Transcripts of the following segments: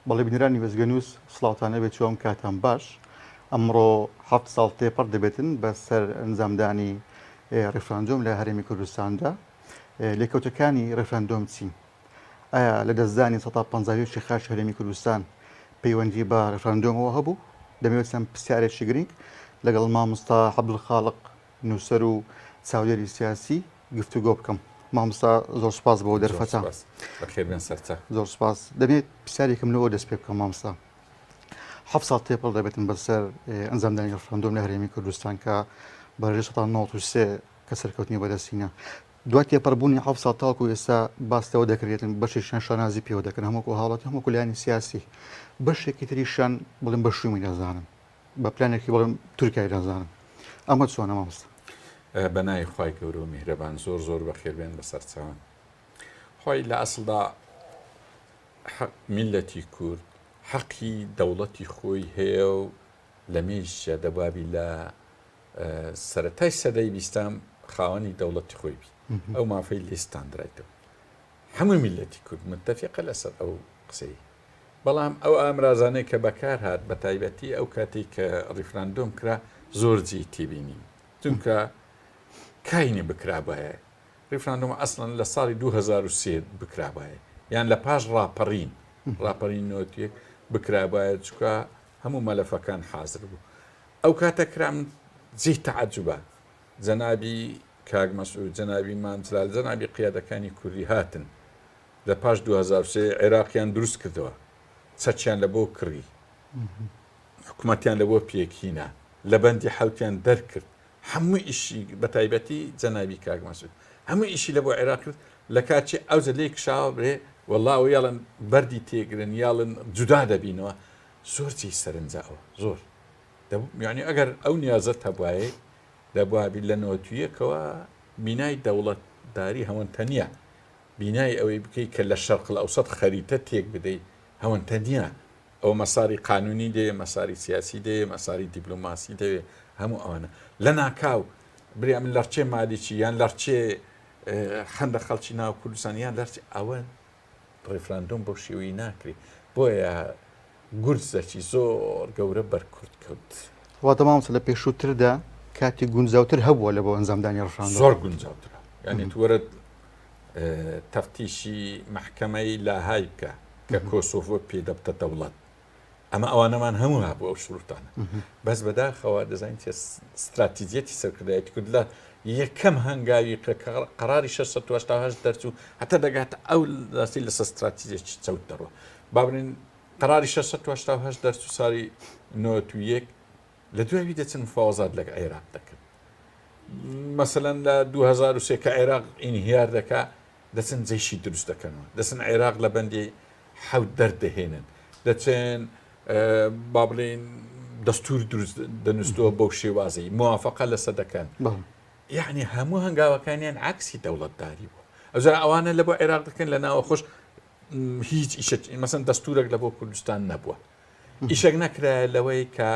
بەڵێ بینەرانی وێستگەنیوز سڵاوتان لێبێت چۆن کاتان باش ئەمڕۆ هەفت ساڵ تێپەڕ دەبێتن بە سەر ئەنجامدانی ڕیفراندۆم لە هەرێمی کوردستاندا لێکەوتەکانی ڕیفراندۆم چین ئایا لە دەستدانی 151 خاچ هەرێمی کوردستان پەیوەندی بە ڕیفراندۆمەوە هەبوو دەمەوێت چەند پرسیارێکی گرنگ لەگەڵ مامۆستا عەبدولخاڵق نووسەر و چاودێری سیاسی گفتوگۆ بکەم. مامۆستا زۆر سوپاس بۆ دەرفەتە. بەخێربێن سەرچاو. زۆر سوپاس. دەمێت پرسیارێکم لەوە دەست پێ بکەم مامۆستا. هەفت ساڵ تێپەڕ دەبێتن بەسەر ئەنجامدانی ڕفراندۆم لە هەرێمی کوردستان کە بە ڕێژەی 93 کە سەرکەوتنی بەدەستینە. دوای تێپەڕبوونی هەفت ساڵ تاوەکو ئێستا باس لەوە دەکرێتن بەشێکیان شانازی پێوە دەکەن هەموو هاوڵاتی هەموو لایەنی سیاسی بەشێکی تریشیان بڵێن بە شوومی دەزانن. بە پلانێکی بڵێم تورکیای دەزانن ئەمە چۆنە مامۆستا؟ بە ناوی خوای گەورە و میهرەبان زۆر زۆر بەخێربێن بەسەر چاوان خۆی لە ئەسڵدا حەق میلەتی کورد حەقی دەوڵەتی خۆی هەیە و لە مێژە دەبابی لە سەتای سەدەی بیستم خاوەنی دەوڵەتی خۆی بی ئەو مافەی لێستاندرایتەوە هەموو میلەتی کورد متتەفقە لەسەر ئەو قسەی بەڵام ئەو ئامرازانەی کە بەکار هات بە تایبەتی ئەو کاتەی کە ڕیفراندۆم کرا زۆر جێی تێبینیم چونکە کاینی بکرابایە ڕیفراندۆم ئەسڵەن لە ساڵی 2023 بکرابایە یان لە پاش ڕاپەڕین ڕاپەڕین نۆتێک بکرابایە چکە هەموو مەلەفەکان حاضر بوو ئەو کاتە کرام جێی تەعجبە جەنابی کاک مەسعود جەنابی مام جلال جەنابی قیادەکانی کوردی هاتن لە پاش 2003 عێراقیان دروست کردەوە، چەکیان لە بۆ کڕی، حکومەتیان لە بۆ پێکهینا، لە بەندی حەوتیان دەرکرد، هەموو ئیشی بە تایبەتی جەنابی کاک مەسعود هەموو ئیشی لە بۆ عێراق کرد، لە کاتێ ئەوجە لێی کشاوە برێ وەڵا ئەوە یاڵن بەردی تێگرن یاڵن جودا دەبینەوە، زۆر جێی سەرنجە ئەوە زۆر یعنی ئەگەر ئەو نیازەت هەبوایە دەبوا بی لە نۆتویەکەوە بینای دەوڵەتداری هەوەنتە نییە بینای ئەوەی بکەی کە لە شەرق الاوسط خەریتە تێک بدەی ئەوەنتە نیە ئەوە مەساری قانونی دەوێ مەساری سیاسی دەوێ مەساری دیبلۆماسی دەوێ هەموو ئەوانە لە ناکاو بریا من لەرچێ مالیکی یان لەرچێ خەندە خەڵکی ناو کوردستان یان لەرچ ئەوە ڕیفراندۆم بەو شێوەی ناکرێ بۆیە گورزەکی زۆر گەورە بەر کورد کەوت. واتە مامۆستا لە پێشووتردا کاتی گونجاوتر هەبووە لە بۆ ئەنجامدانی ڕفراندۆم؟ زۆر گونجاوترە یعنی تو وەرە تەفتیشی مەحکەمەی لاهای بکە کە کۆسۆڤۆ پێ دەبتە دەوڵەت ئەمە ئەوانەمان هەموو هەبوو ئەو شروتانە بەس بەداخەوە دەزانین چێ ستراتیجیەتی سەرکردایەتی کورد لە یەکەم هەنگاوی کە قەراری 688 دەرچوو هەتا دەگاتە ئەو ڕاستی لەسەر ستراتیجێکی چەوت دەڕوە با بڵێن قەراری 688 دەرچوو ساڵی 91 لە دوای دەچن مفاوەزات لەگە عێراق دەکەن مەسەلەن لە 2003 کە عێراق ئینهیار دەکا دەچن جەیشی دروست دەکەنەوە دەچن عێراق لە بەندی حەوت دەردەهێنن دەچن با بڵێین دەستور دروست دەنووسەوە بەو شێوازەی موافقە لەسەر دەکەن یعنی هەموو هەنگاوەکانیان عکسی دەوڵەتداری بوو ئەوجا ئەوانە لە بۆ عێراق دەکەن لە ناوە خۆش هیچ ئیشێک مەسەن دەستورێک لە بۆ کوردستان نەبووە ئیشێک نەکرایە لەوەی کە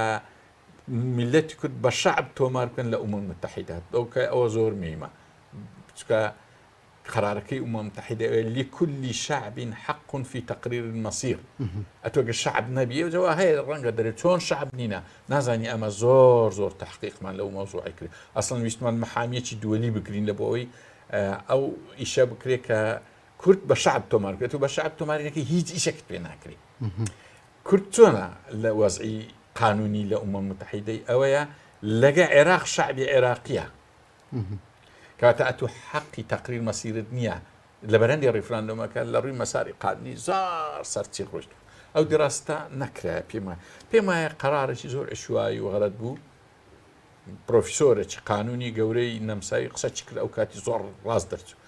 میلەتی کورد بە شعب تۆمار بکەن لە ئومم متحیدات ئەوکە ئەوە زۆر میمە چکە قەرارەکەی ئومم متحیدە ئەوەیە لکل شعب حق فی تقریر المصیر ئەتۆ گەر شعب نەبی ئەو جەوا هەیە ڕەنگە دەرێ چۆن شعب نینە نازانی ئەمە زۆر زۆر تحقیقمان لەو مەوزوعی کرد ئەسڵەن ویستمان محامیەکی دووەلی بگرین لە بۆ ئەوەی ئەو ئیشە بکرێت کە کورد بە شعب تۆمار بکرێت و بە شعب تۆمارینەکەی هیچ ئیشێکت پێ ناکرێت کورد چۆنە لە وەزعی قانونی لە ئومە متحیدەی ئەوەیە لەگە عێراق شعبی عێراقیە کەواتە ئەتوو حەقی تەقریر مەسیرت نییە لە بەرەندی ڕیفراندۆمەکە لە ڕووی مەساری قانونی زۆر سەرچی ڕۆشت ئەو دیراستە نەکرایە پێم وایە پێم وایە قەرارێکی زۆر عشوایی و غەلەت بوو پرۆفیسۆرێکی قانونی گەورەی نەمساوی قسە چی کرد ئەو کاتی زۆر ڕاست دەرچوو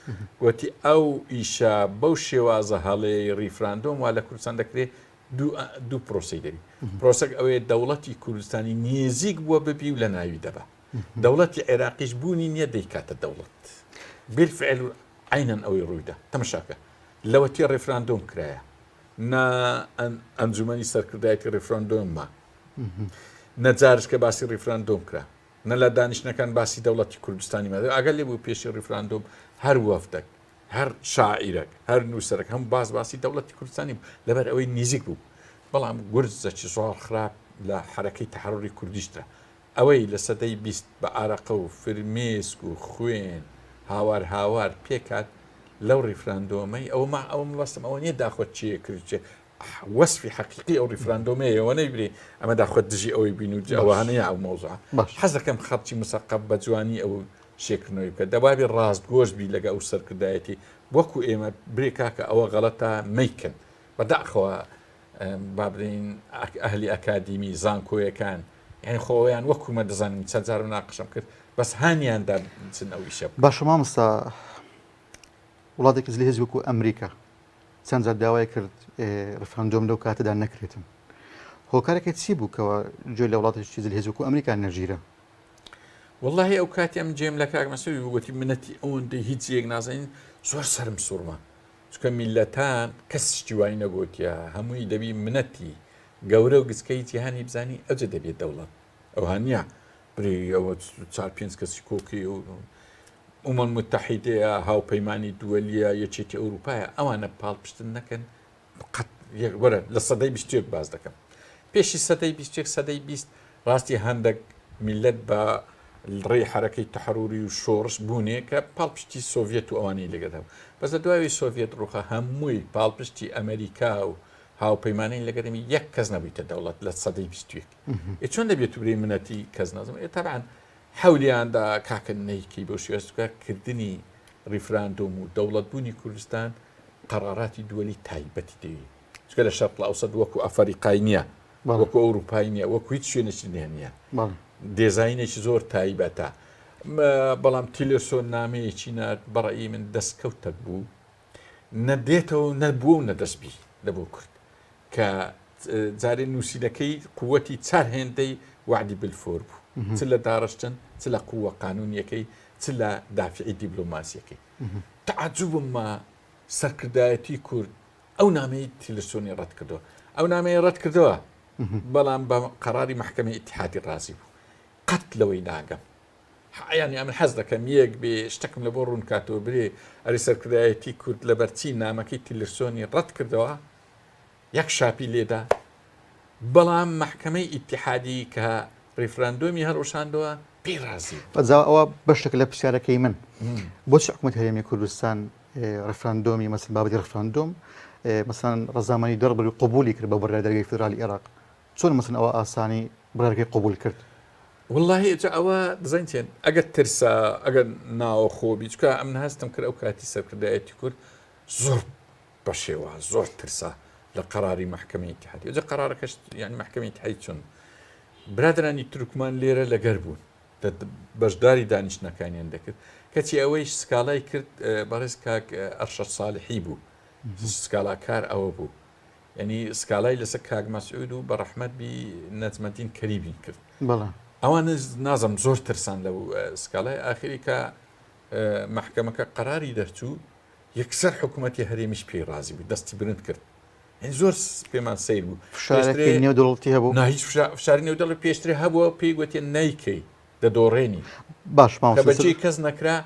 گوتی ئەو ئیشە بەو شێوازە هەڵەیە ڕیفراندۆم وا لە کوردستان دەکرێت دوو پرۆسی دەبی پرۆسەک ئەوەیە دەوڵەتی کوردستانی نێزیک بووە ببی و لە ناوی دەبا دەوڵەتی عێراقیش بوونی نییە دەیکاتە دەوڵەت بالفعل عینەن ئەوەی ڕوویدا تەمەشاکە لەوەتی ڕیفراندۆم کرایە نە ئەنجومەنی سەرکردایەتی ڕیفراندۆم ما نە جارش کە باسی ڕیفراندۆم کرا نە لە دانیشتنەکان باسی دەوڵەتی کوردستانی ما ئەگەر لێ بوو پێشی ڕیفراندۆم هەر وەفدەک هەر شاعیرەک هەر نووسەرەک هەم باس باسی دەوڵەتی کوردستانی بوو لەبەر ئەوەی نیزیک بوو. بەڵام گورزەکی زۆر خراپ لە حەرەکەی تەحەروری کوردیش درا. ئەوەی لە سەدەی 20 بە ئارەقە و فرمێسک و خوێن هاوار هاوار پێکهات لەو ڕیفراندۆمەی ئەوە ما ئەوە مەبەستم ئەوە نییە داخۆ چێ کرد چێ وەسفی حەقیقی ئەو ڕیفراندۆمەیە ئەوە نەیبرێ ئەمە داخۆ دژی ئەوەی بین و باش ئەوانەیە ئەو مەوزوعە باش حەز دەکەم خەڵکی مسەقەف بە جوانی ئەو شێکردنەوەی بکە دەبابی ڕاستگۆش بی لەگە ئەو سەرکردایەتی وەکو ئێمە برێ کاکە ئەوە غەڵەتە مەیکەن بەداخەوە با بڵێین ئەهلی ئەکادیمی زانکۆیەکان یعنی خۆ ئەویان وەکو مە دەزانم چەند جار مناقشەم کرد بەس هانیان دا بچن ئەو ئیشە بکەن. باشە مامۆستا وڵاتێکی زلهێز وەکو ئەمریکا چەند جار داوای کرد ڕیفراندۆم لەو کاتەدا نەکرێتن هۆکارەکەی چی بوو کەەوە گوێ لە وڵاتێکی زلهێز وەکو ئەمریکا نەگیرا؟ وەڵاهی ئەو کاتی ئەم جێم لە کاک مەسعود بوو گوتی منەتی ئەوەندەی هیچ یەک نازانین زۆر سەرم سوڕما چونکە میللەتان کەس شتی وای نەگۆتیە هەمووی دەبی منەتی گەورە و گچکەی جیهانی بزانی ئەوجە دەبێت دەوڵەت ئەوها نییە بری ئەوە چار پێنج کەسی کۆکەی و ئومەم متحیدەیە هاوپەیمانی دووەلیە یەکێتی ئەوروپایە ئەوانە پاڵپشتن نەکەن قەت یەک وەرە لە سەدەی 21 باس دەکەم پێشی سەدەی 21 سەدەی 20 ڕاستی هەندێک میلەت بە ڕێی حرەکەی تەحروری و شۆڕش بوونێ کە پاڵپشتی سۆڤەت و ئەوانەی لەگەڵ هەبوو بەس لە دوای سۆڤەت ڕوخە هەمووی پاڵپشتی ئەمریکا و هاوپەیمانانی لەگەرمی یەک کەس نەبوویتە دەوڵەت لە سەدەی 21 ئێ چۆن دەبێت برێ منەتی کەس نازم ئێ تەبعەن حەولیاندا کاکە نەیکەی بۆ شێوە کردنی ڕیفراندۆم و دەوڵەتبوونی کوردستان قەراراتی دووەلی تایبەتی دەوێ چونکە لە شەرق ئەوسەت وەکو ئەفەریقای نییە وەکو ئەوروپای نییە وەکو هیچ شوێنێکی نیە نییە دێزاینێکی زۆر تایبەتە بەڵام تیلرسۆن نامەیەکی نارد بەڕئی من دەستکەوتێک بوو نەدێتەوە نەبوو و نەدەستبی لە بۆ کورد کە جارێ نووسینەکەی قوتی چار هێندەی وعدی بلفۆر بوو چ لە داڕشتن چ لە قووە قانونیەکەی چ لە دافعی دیبلۆماسیەکەی تەعەجوبم ما سەرکردایەتی کورد ئەو نامەی تیلرسۆنی ڕەت کردەوە ئەو نامەی ڕەت کردەوە بەڵام بە قەراری مەحکەمەی ئیتیحادی ڕازی بوو قەت لەوەی ناگەم یانی ئەمن حەز دەکەم یەک بێ شتەکم لە بۆ ڕوون کاتەوە برێ ئەری سەرکردایەتی کورد لەبەرچی نامەکەی تیلرسۆنی ڕەت کردەوە یەک شاپی لێدا بەڵام مەحکەمەی ئیتیحادی کە ڕیفراندۆمی هەڵوەشاندەوە پێی ڕازی بوو. جا ئەوە بەشێکە لە پرسیارەکەی من بۆچی حکوومەتی هەرێمی کوردستان ڕیفراندۆمی مەسەن بابەتی ڕیفراندۆم مەسەن ڕەزامەنی دەربڕی و قبولی کرد بە بڕیاری دەرگای فیدرالی عێراق چۆن مەسەن ئەوە ئاسانی بڕیارەکەی قبول کرد؟ وەڵاهی جا ئەوە دەزانین چێن ئەگەر ترسا ئەگەر ناوەخۆ بی چونکە ئەمن هەستم کرد ئەو کاتی سەرکردایەتی کورد زۆر بە شێواز زۆر ترسا لە قەراری مەحکەمەی ئیتیحادی ئەوجا قەرارەکەش یانی مەحکەمەی ئیتیحادی چۆن برادرانی تورکمان لێرە لەگەر بوون بەشداری دانیشتنەکانیان دەکرد کەچی ئەوەیش سکاڵای کرد بەڕێز کاک ئەرشەد ساڵحی بوو سکاڵاکار ئەوە بوو ینی سکاڵای لەسەر کاک مەسعود و بە ڕەحمەت بی نەجمەدین کەریبین کرد ئەوان نازم زۆر ترسان لەو سکاڵای ئاخری کە محکمەکە قەراری دەرچوو یەکسەر حکومەتی هەرێمیش پێی ڕازی بوو دەستی برند کرد یعنی زۆر پێمان سەیر بوو فشارێکی نێودەوڵەتی هەبوو نا هیچ فشاری نێودەوڵەتی پێشتر هەبووە پێی گوتێ نیکەی دەدۆڕێنی باش کە مامۆستا بەجێی کەس نەکرا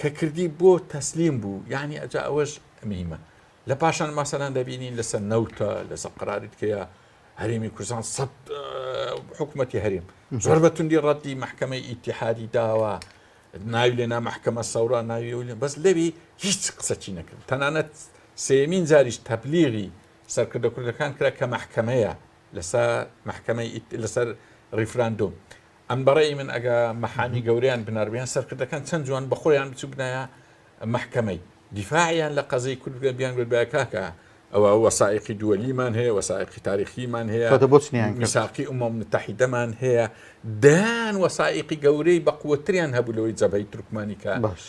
کە کردی بۆ تەسلیم بوو یعنی ئەجا ئەوەش مهمە لە پاشان ماسەلان دەبینین لەسەر نەوتە لەسەر قەراری دیکەیە هەرێمی کوردستان سەد حکوومەتی هەرێم زۆر بە توندی ڕەتی مەحکەمەی ئیتیحادی داوە ناوی لێنا مەحکەمە سەورا ناوی ئەوی لێ بەس لەوی هیچ قسەکی نەکرد تەنانەت سێیەمین جاریش تەبلیغی سەرکردە کوردەکان کرا کە مەحکەمەیە لەسەر مەحکەمەی لەسەر ڕیفراندۆم ئەم بەڕێی من ئەگە مەحامی گەورەیان بناربیان سەرکردەکان چەند جوان بەخۆیان بچوبنایە مەحکەمەی دیفاعیان لە قەزەی کورد بکەن بیان گوت کاکە ئەوە وەسائیقی دووەلیمان هەیە، وەسائیقی تاریخیمان هەیە، کەواتە بۆچ نەیان کرد؟ میساقی ئومەم متحیدەمان هەیە، دەیان وەسائیقی گەورەی بەقوەتریان هەبوو لەوەی جەبهەی تورکمانی کە باش.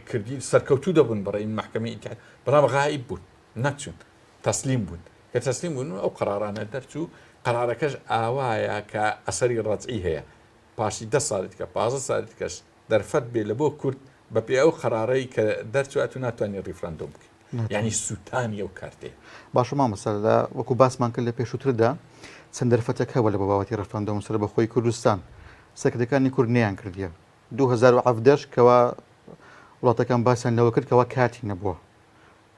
کردی سەرکەوتوو دەبوون بەڕێی مەحکەمەی ئیتیحاد، بەڵام غائیب بوون، نەچوون، تەسلیم بوون. کە تەسلیم بوون ئەو قەرارانە دەرچوو، قەرارەکەش ئاوایە کە ئەسەری ڕەجعی هەیە، پاشی دە ساڵی دیکە، 15 ساڵی دیکەش دەرفەت بێ لە بۆ کورد بە پێی ئەو قەرارەی کە دەرچوو ئەتوو ناتوانی ڕیفراندۆم بکەی یانی سووتانی ئەو کارتەیە. باشە مامۆستا لە وەکو باسمان کرد لە پێشووتردا چەند دەرفەتێک هەبووە لە بۆ بابەتی ڕیفراندۆم و سەربەخۆیی کوردستان سەرکردەکانی کورد نەیان کردیە 2017 کەوا وڵاتەکان باسیان لەوە کرد کەوا کاتی نەبووە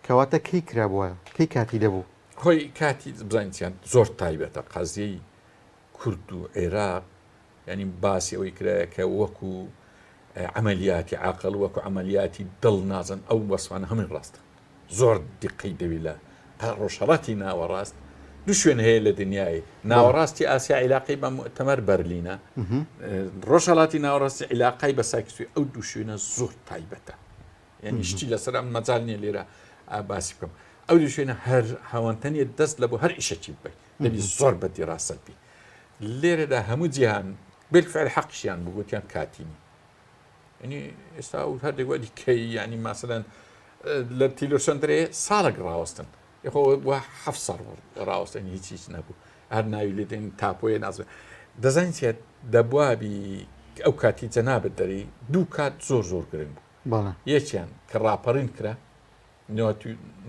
کەواتە کەی کرابووە کەی کاتی دەبوو؟ خۆی کاتی بزانین چیان زۆر تایبەتە قەزیەی کورد و عێراق یعنی باسی ئەوەی کرایە کە وەکو عملیاتی عقل وەکو عملیاتی دڵ نازن ئەو وەسفانە هەمووی ڕاستە زۆر دیقەی دەوی لە ڕۆژهەڵاتی ناوەڕاست دوو شوێن هەیە لە دنیای ناوەڕاستی ئاسیا عیلاقی بە مؤتەمەر بەرلینە ڕۆژهەڵاتی ناوەڕاستی عیلاقای بە ساکسوی ئەو دوو شوێنە زۆر تایبەتە یعنی شتی لەسەر ئەم مەجال نییە لێرە باسی بکەم ئەو دوو شوێنە هەر هەوانتەنیە دەست لە بۆ هەر ئیشەکی ببەی دەبی زۆر بە دیڕاست بی لێرەدا هەموو جیهان بالفعل حەقیشیان بوو گوتیان کاتینی یعنی ئێستا و هەردێک وەدی کەی یعنی ماسەلەن لە تیلۆسۆن درێ ساڵێک ڕاوەستن یخۆ هەفت ساڵ ڕاوەستن هیچ هیچ نەبوو هەر ناوی لێ دێن تاپۆیە نازێ دەزانین چیە دەبوابی ئەو کاتی جەنابەت دەری دوو کات زۆر زۆر گرنگ بوو یەکیان کە ڕاپەڕین کرا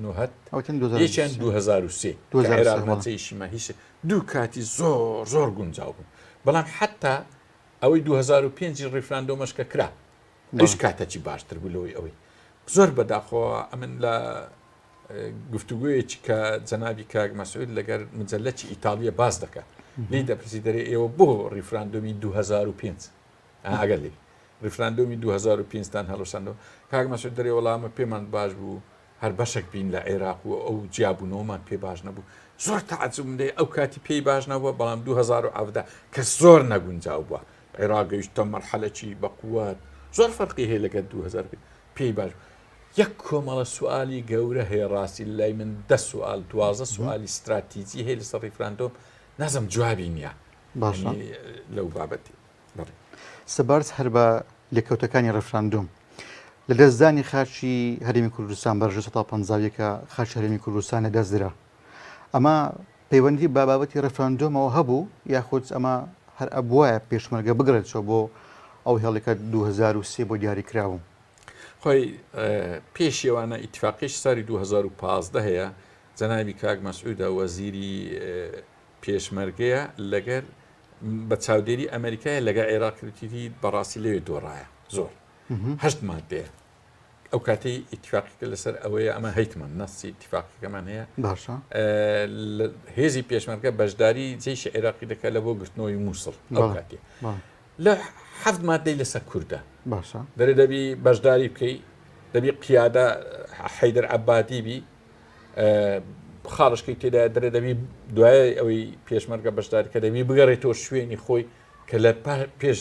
نۆهەت یەکیان 2023 عێراق نەچەیشیمە هیچ دوو کاتی زۆر زۆر گونجاو بوون بەڵام حتا ئەوەی 2005 ڕیفراندۆمەش کە کرا ئەوش کاتەکی باشتر بوو لەوەی ئەوەی زۆر بەداخەوە ئەمن لە گفتوگویەکی کە جەنابی کاک مەسعود لەگەر مجلەکی ئیتالیە باس دەکات لی دەپرسی دەرێ ئێوە بۆ ڕیفراندۆمی 2005 ئەگەر لێ ڕیفراندۆمی 2005 تان هەڵوساندەوە کاک مەسعود دەرێ وەڵامە پێمان باش بوو هەر بەشێک بین لە عێراق و ئەو جیابوونەوەمان پێ باش نەبوو زۆر تەعجوبم لێ ئەو کاتی پێی باش نەبووە بەڵام 2017 کە زۆر نەگونجاو بووە عێراق گەیشتە مەرحەلەکی بەقوات زۆر فەرقی هەیە لەگەر 2000 پێی باش یەک کۆمەڵە سوالی گەورە هەیە ڕاستی لای من دە سوال دوازە سوالی ستراتیجی هەیە لەسەر ڕیفراندۆم نازم جوابی نییە باشە لەو بابەتی سەبارەت هەر بە لێکەوتەکانی ڕێفراندۆم، لەدەستدانی خاکی هەرێمی کوردستان بە ڕێژەی 151 خاکی هەرێمی کوردستان لەدەستدرا. ئەمە پەیوەندی بە بابەتی ڕێفراندۆمەوە هەبوو یاخود ئەمە هەر ئەبوایە پێشمەرگە بگەڕێتەوە بۆ ئەو هێڵی کە 2003 بۆ دیاری کرابوو؟ خۆی پێشیوانە ئیتفاقیش سالی 2015 هەیە جەنابی کاک مەسعودە وەزیری پێشمەرگەیە لەگەر بە چاودێری ئەمریکایە لەگە عێراق کردیتی بەڕاستی لەوێ دۆڕایە زۆر هەشت مادەیە ئەو کاتەی ئیتفاقیکە لەسەر ئەوەیە ئەمە هەیتمان نەسی ئیتفاقەکەمان هەیە باشە هێزی پێشمەرگە بەشداری جێشی عێراقی دەکات لە بۆ گرتنەوەی مووسڵ ئەو کاتێ لە هەفت مادەی لەسەر کوردە باشە دەرێ دەبی بەشداری بکەی دەبی قیادە حەیدەر عەبادی بی خاڵشکەی تێدا دەرێ دەبی دوای ئەوەی پێشمەرگە بەشداری کە دەبی بگەڕێتەوە شوێنی خۆی کە لە پێش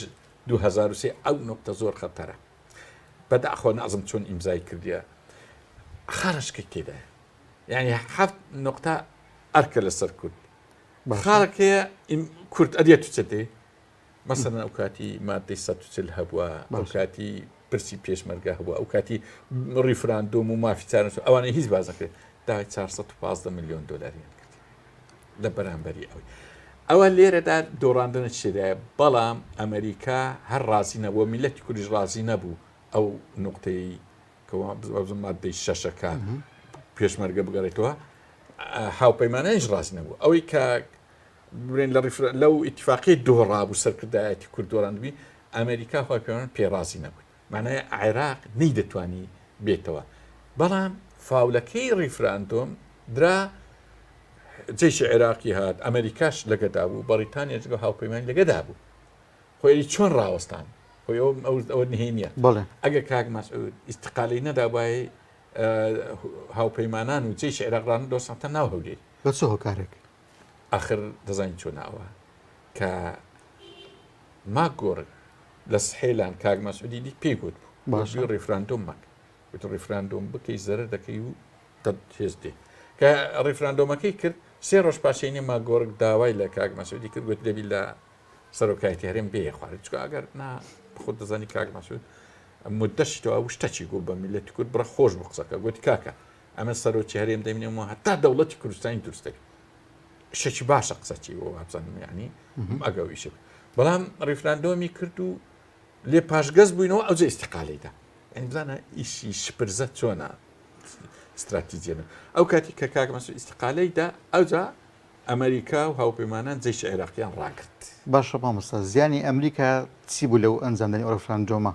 2023 ئەو نقطە زۆر خەتەرە بەداخۆ نازم چۆن ئیمزای کردیە خاڵشکەی تێدایە یعنی هەفت نقطە ئەرکە لەسەر کورد خاڵەکەیە کورد ئەدێت چێتێ مەسەلەن ئەو کاتی مادەی 140 هەبووە ئەو کاتی پرسی پێشمەرگە هەبووە ئەو کاتی ڕیفراندۆم و مافی چارەنووس ئەوانە هیچ باز نەکرێت داوای 415 میلیۆن دلاریان کرد لە بەرامبەری ئەوەی ئەوە لێرەدا دۆڕاندنە چێدایە بەڵام ئەمریکا هەر ڕازی نەبووە میلەتی کوردیش ڕازی نەبوو ئەو نقطەی مادەی شەشەکە پێشمەرگە بگەڕێتەوە هاوپەیمانانیش ڕازی نەبوو ئەوەی کە بڵێن لە ڕیفرا لەو ئیتفاقی دۆڕابوو سەرکردایەتی کورد دۆڕاندبی ئەمریکا هاوپەیمان پێ ڕازی نەبوون معنای عێراق نەیدەتوانی بێتەوە بەڵام فاولەکەی ڕیفراندۆم درا جێشی عێراقی هات ئەمریکاش لەگەدا بوو بەریتانیا جگە هاوپەیمان لەگەدا بوو خۆی چۆن ڕاوەستان خۆی ئەو ئەو ئەوە نهێنیە بەڵێ ئەگەر کاک مەسعود ئیستقالی نەدابایە هاوپەیمانان و جێشی عێراق ڕان دۆسانتە ناو هەولێر بە چ هۆکارێک ئاخر دەزانی چۆنە ئەوە کە ماک گۆرک لە سحێلان کاک مەسعودی دی پێی گوت بوو باشە. باشە ڕیفراندۆم مەکە گوت ڕیفراندۆم بکەی زەرەر دەکەی و دەت هێز دێ کە ڕیفراندۆمەکەی کرد سێ ڕۆژ پاشێنی ماگۆرک داوای لە کاک مەسعودی کرد گوت دەبی لە سەرۆکایەتی هەرێم بێ خوارد چونکە ئەگەر نا خۆت دەزانی کاک مەسعود مدەشی تەوا شتەکی گوت بە میلەتی کورد بڕە خۆش بوو قسەکە گوتی کاکە ئەمە سەرۆکی هەرێم دەمینەوە هەتا دەوڵەتی کوردستانی دروست دەبێت شەکی باشە قسەچی بۆ وابزانم یعنی ئەگە ئیشە بەڵام ڕیفراندۆمی کرد و لێ پاشگەز بووینەوە ئەوجە ئیستیقالەیدا یعنی بزانە ئیشی شپرزە چۆنە استراتیجیە ئەو کاتی کە کاک مەسعود ئیستیقالەیدا ئەوجا ئەمریکا و هاوپەیمانان جەیشی عێراقیان ڕاگرت. باشە مامۆستا زیانی ئەمریکا چی بوو لەو ئەنجامدانی ئەو ڕیفراندۆمە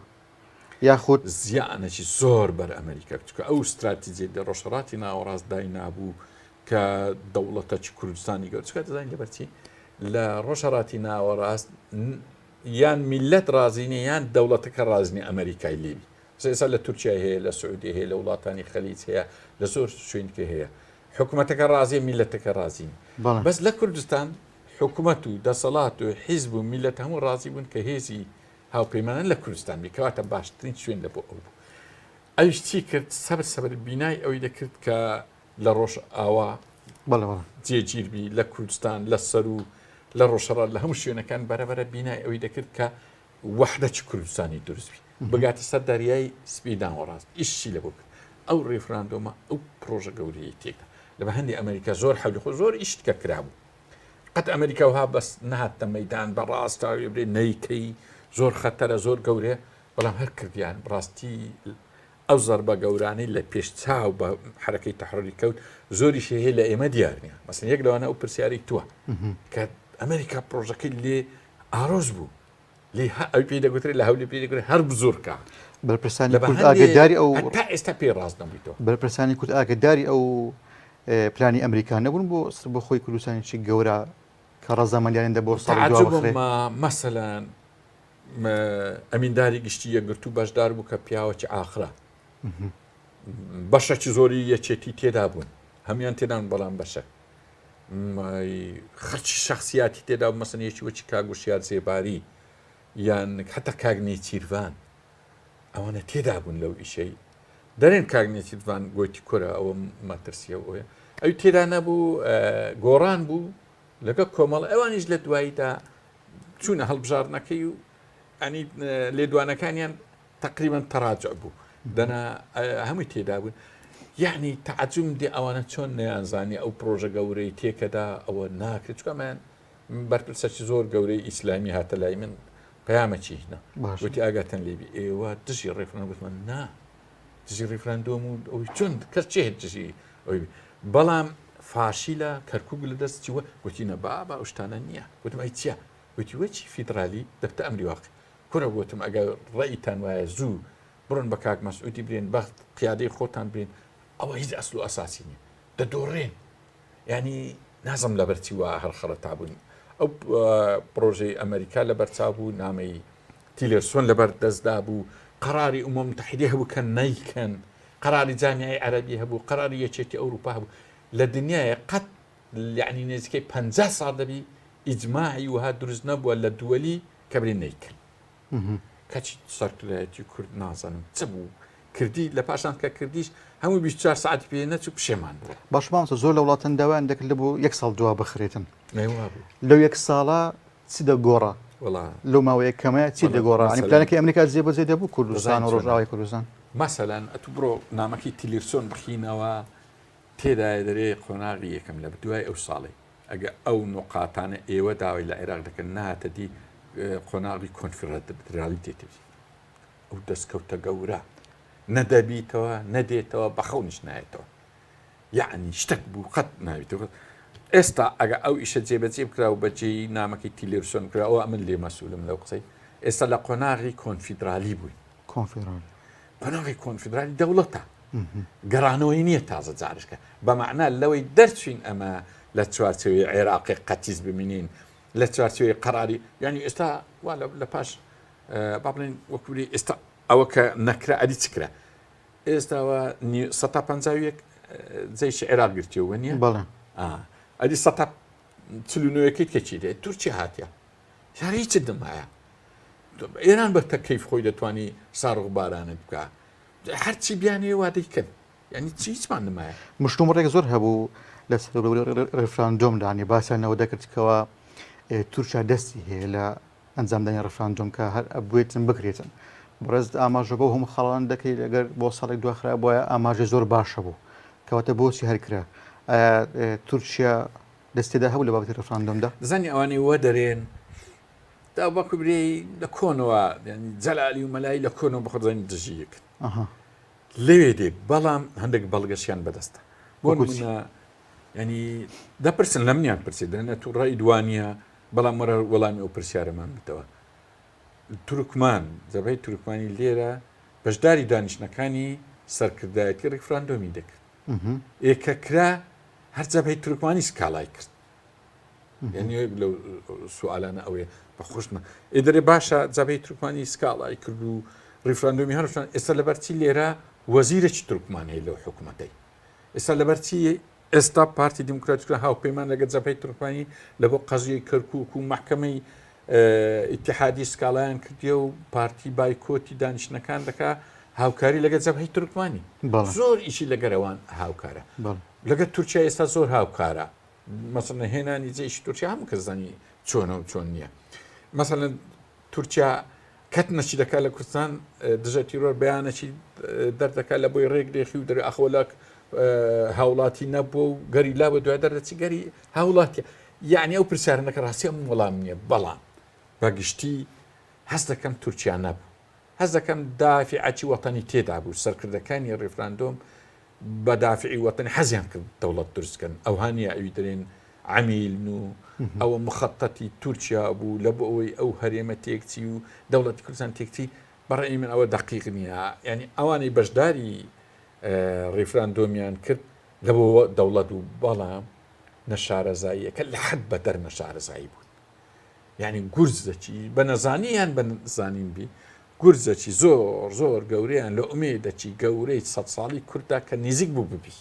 یاخود. زیانێکی زۆر بەر ئەمریکا چونکە ئەو ستراتیجیەی لە ڕۆژهەڵاتی ناوەڕاست داینابوو. کە دەوڵەتەکی کوردستانی گەورە چکە دەزانین لەبەرچی لە ڕۆژهەڵاتی ناوەڕاست یان میلەت ڕازی نیە یان دەوڵەتەکە ڕازی نیە ئەمریکای لێبی ئێستا لە تورکیا هەیە لە سعودی هەیە لە وڵاتانی خەلیج هەیە لە زۆر شوێنکە هەیە حکوومەتەکە ڕازیە میلەتەکە ڕازی بەس لە کوردستان حکوومەت و دەسەڵات و حیزب و میلەت هەموو ڕازی بوون کە هێزی هاوپەیمانان لە کوردستان بی کەواتە باشترین شوێن لە بۆ ئەو بوو ئەویش چی کرد سەبر سەبر بینای ئەوی دەکرد کە لە ڕۆژئاوا جێگیر بی لە کوردستان لە سەرو لە ڕۆژهەڵات لە هەموو شوێنەکان بەرەبەرە بینای ئەوی دەکرد کە وەحدەتی کوردستانی دروست بی بگاتە سەر دەریای سپی ناوەڕاست ئیشی لە بۆ کرد ئەو ڕیفراندۆمە ئەو پرۆژە گەورەیە تێکدا لە بە هەندی ئەمریکا زۆر حەولی خۆ زۆر ئیشت کە کرابوو قەت ئەمریکا وها بەس نهاتە مەدان بە ڕاستاوی برێ نەیکەی زۆر خەتەرە زۆر گەورەیە بەڵام هەر کردیان ڕاستی ئەو زەربە گەورانەی لە پێش چاو بە حەرەکەی تەحڕری کەوت زۆریشی هەیە لە ئێمە دیار نییە مەسەن یەک لەوانە ئەو پرسیارەی تووە کە ئەمریکا پرۆژەکەی لێ ئارۆز بوو لێ ئەوی پێی دەگوترێت لە هەولێ پێی دەگوترێت هەر بزورکە بەرپرسانی کورد ئاگداری ئەو تا ئێستا پێی ڕاست نەبوویتەوە بەرپرسانی کورد ئاگداری ئەو پلانی ئەمریکا نەبوون بۆ بۆ خۆی کوردستانێکی گەورە کە ڕەزامەندیان دە بۆ ساڵ مەسەلەن ئەمینداری گشتی یەکگرتوو بەشدار بوو کە پیاوەکی ئاخرە بەشەکی زۆری یەکێتی تێدا بوون هەمان تێدان بەڵام بەشە خەرچی شخصیاتی تێدا و مەسن یەکی وەچی کاگوشیار زێباری یان حتا کاک نێچیرڤان ئەوانە تێدا بوون لەو ئیشەی دەرێن کاک نێچیرڤان گوتی کورە ئەوە مەترسیە ئەوەیە ئەوی تێدا نەبوو گۆڕان بوو لەگەڵ کۆمەڵ ئەوانیش لە دواییدا چوونە هەڵبژاردنەکەی و ئەنی لێدوانەکانیان تقریبا تەراجع بوو دەنا هەمووی تێدا بوون یعنی تعجم دێ ئەوانە چۆن نەیانزانی ئەو پرۆژە گەورەی تێکەدا ئەوە ناکرێت چکەمان بەرپرسەکی زۆر گەورەی ئیسلامی هاتە لای من پەیامەکی هینا وتی ئاگاتان لێبی ئێوە دژی ڕێفران گوتمان نا دژی ڕیفراندۆم و ئەوی چۆن کەس چێ دژی ئەوی بەڵام فاشیلە کەرکک لە دەست چیوە گوتی نە بابا ئەو شتانە نییە گوتم ئەی چییە گوتی وەچی فیدرالی دەبتە ئەمری واقع کورە گوتم ئەگەر ڕێیتان وایە زوو بڕن بە کاک مەسعودی برێن بەخت قیادەی خۆتان برێن ئەوە هیچ ئەسل و ئەساسی نییە دەدۆڕێن یانی نازم لەبەر چی وا هەر خەڵەتا بوون ئەو پرۆژەی ئەمریکا لە بەرچاو بوو نامەی تیلێرسۆن لەبەر دەستدا بوو قەراری ئومە متحدی هەبوو کە نیکەن قەراری جامیعی عەربی هەبوو قەراری یەکێتی ئەوروپا هەبوو لە دنیاە قەت یعنی نزیکەی پ ساڵ دەبی ئیجماعی وها دروست نەبووە لە دووەلی کە برێن نیکەن کەچی سەرکردایەتی کورد نازانم چ بوو کردی لە پاشان کە کردیش هەموو 24 ساعت پێ نەچوو پشێمان بوو. باش مامۆستا زۆر لە وڵاتان داوایان دەکرد لە بۆ یەک ساڵ دوا بخرێتن لەو یەک ساڵە چ دەگۆڕا لەو ماوەیە کەمە چی دەگۆڕا ئەنی پلانەکەی ئەمریکا جێبەجێ دەبوو کوردستان و ڕۆژئاوای کوردستان مەسەلەن ئەتوو بڕۆ نامەکەی تیلیرسۆن بخینەوە تێدایە دەرێ قۆناغی یەکەم لە دوای ئەو ساڵی ئەگە ئەو نوقاتانە ئێوە داوای لە عێراق دەکەن نهاتە دی قۆناغی کۆنفیدرالی دێتە دی ئەو دەستکەوتە گەورە نەدەبیتەوە نەدێتەوە بە خەونیش نایەتەوە یعنی شتێک بوو قەت ناویتەوە ئێستا ئەگە ئەو ئیشە جێبەجێ بکرا و بەجێی نامەکەی تیلێرسۆن کرا ئەوە من لێ مەسوولم لەو قسەی ئێستا لە قۆناغی کۆنفیدرالی بووین کۆنفیدرالی قۆناغی کۆنفیدرالی دەوڵەتە گەڕانەوەی نییە تازە جارشکە بە مەعنا لەوەی دەرچوین ئەمە لە چوارچێوەی عێراقی قەتیس بمینین لە چوارچێوەی قەراری یعنی ئێستا وا لە پاش با بڵێن وەکوری ئێستا ئەوە کە نەکرا ئەدی چ کرا ئێستاوە سە پ یەک جەیشی عێراق گرتیەوە نییە بەڵێ ئەدی سە چلونەوەکەیت کەچی دێت تورکیا هاتیە یاری هیچ دەمایە ئێران بە تەکەیف خۆی دەتوانی ساڕخ بارانت بکە هەرچی بیانێ وا دەیکەن یعنی چی هیچمان نمایە. مشتومڕێک زۆر هەبوو لەسەر ڕیفراندۆمدا ینی باسیان لەوە دەکرد کەوا تورکیا دەستی هەیە لە ئەنجامدانی ڕیفراندۆم کە هەر ئەبوێتن بکرێتن بەڕێزت ئاماژە بەو هەموو خاڵانە دەکەی ئەگەر بۆ ساڵێک دواخرابوایە ئاماژەی زۆر باشە بوو کەواتە بۆچی هەر کرا ئایا تورکیا دەستێدا هەبوو لە بابەتی ڕیفراندۆمدا؟ زانی ئەوانەی وەدەرێن دا وەکو برێی لە کۆنەوە یانی جەلالی و مەلایی لە کۆنەوە بەخۆ دەزانین دژی یەکن لەوێ دێ بەڵام هەندێک بەڵگەشیان بەدەستە بۆ نمونە ینی دەپرسن لە منیان پرسی دەنە تو ڕای دوانە بەڵام وەرە وەڵامی ئەو پرسیارەمان بدەوە تورکمان جەبهەی تورکمانی لێرە بەشداری دانیشتنەکانی سەرکردایەتی ڕیفراندۆمی دەکرد ئێکە کرا. هەر جەبهەی تورکمانی سکاڵای کرد. یعنی لەو سوالانە ئەوەیە بە خۆشمە ئێ دەرێ باشە جەبهەی تورکمانی سکاڵای کرد و ڕیفراندۆمی هەرشان ئێستا لەبەرچی لێرە وەزیرێکی تورکمان هەیە لەو حکوومەتەی ئێستا لەبەرچی ئێستا پارتی دیموکراتی کوردستان هاوپەیمان لەگەڵ جەبهەی تورکمانی لە بۆ قەزیەی کەرکوک و مەحکەمەی ئیتحادی سکاڵایان کردیە و پارتی بایکۆتی دانیشتنەکان دەکا هاوکاری لەگەڵ جەبهەی تورکمانی زۆر ئیشی لەگەرەوان هاوکارە لەگەر تورکیا ئێستا زۆر هاوکارە مەسەلەن هێنانی جەیشی تورکیا هەموو کەس زانی چۆنە و چۆن نییە مەسەلەن تورکیا کەت نەچی دەکات لە کوردستان دژە تیرۆر بەیانەکی دەردەکات لە بۆی ڕێک دێخی و دەرێ ئەخۆلک هاوڵاتی نەبوو و گەری لا بە دوای دەردەچی گەری هاوڵاتی یعنی ئەو پرسیارنەکە ڕاستی ئەم وەڵام نییە بەڵام بەگشتی هەست دەکەم تورکیا نەبوو هەست دەکەم دافعەتی وەتەنی تێدا بوو سەرکردەکانی ڕیفراندۆم بە دافعی وەتەنی حەزیان کرد دەوڵەت دروست کەن ئەوها نییە ئەوی دەرێن عەمیلن و ئەوە مخەتەتی تورکیا بوو لە بۆ ئەوەی ئەو هەرێمە تێکچی و دەوڵەتی کوردستان تێکچی بەڕێی من ئەوە دەقیق نییە یعنی ئەوانەی بەشداری ڕیفراندۆمیان کرد لە بۆ دەوڵەت و بەڵام نەشارەزاییەکە لە حەد بەدەر نەشارەزایی بوون یعنی گورز دەچی بە نەزانی یان بە زانین بی گورزەکی زۆر زۆر گەورەیان لە ئومێدەکی گەورەی سە ساڵی کووردا کە نزیک بوو ببی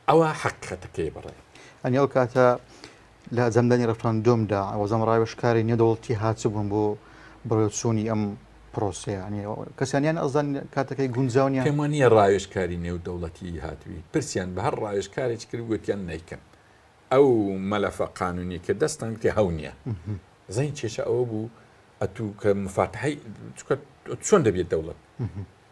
ئەوە حەقیقەتەکەی بەڕێ. ئەنی ئەو کاتە لە ئەنجامدانی ڕێفراندۆمدا وەزم ڕاوێژکاری نێودەوڵەتی هاتبوون بۆ بەڕێوەچوونی ئەم پرۆسەیە ئەنی کەسیانیان ئەزان کاتەکەی گونجاو نیە؟ پێم وانییە ڕاوێژکاری نێودەوڵەتی هاتبی پرسیان بە هەر ڕاوێژکارێکی کرد گوتیان نەیکەن ئەو مەلەفە قانونی کە دەستان گوتی هەو نییە زین کێشە ئەوە بوو ئەتوو کە مفاتحەی چونکە چۆن دەبێت دەوڵەت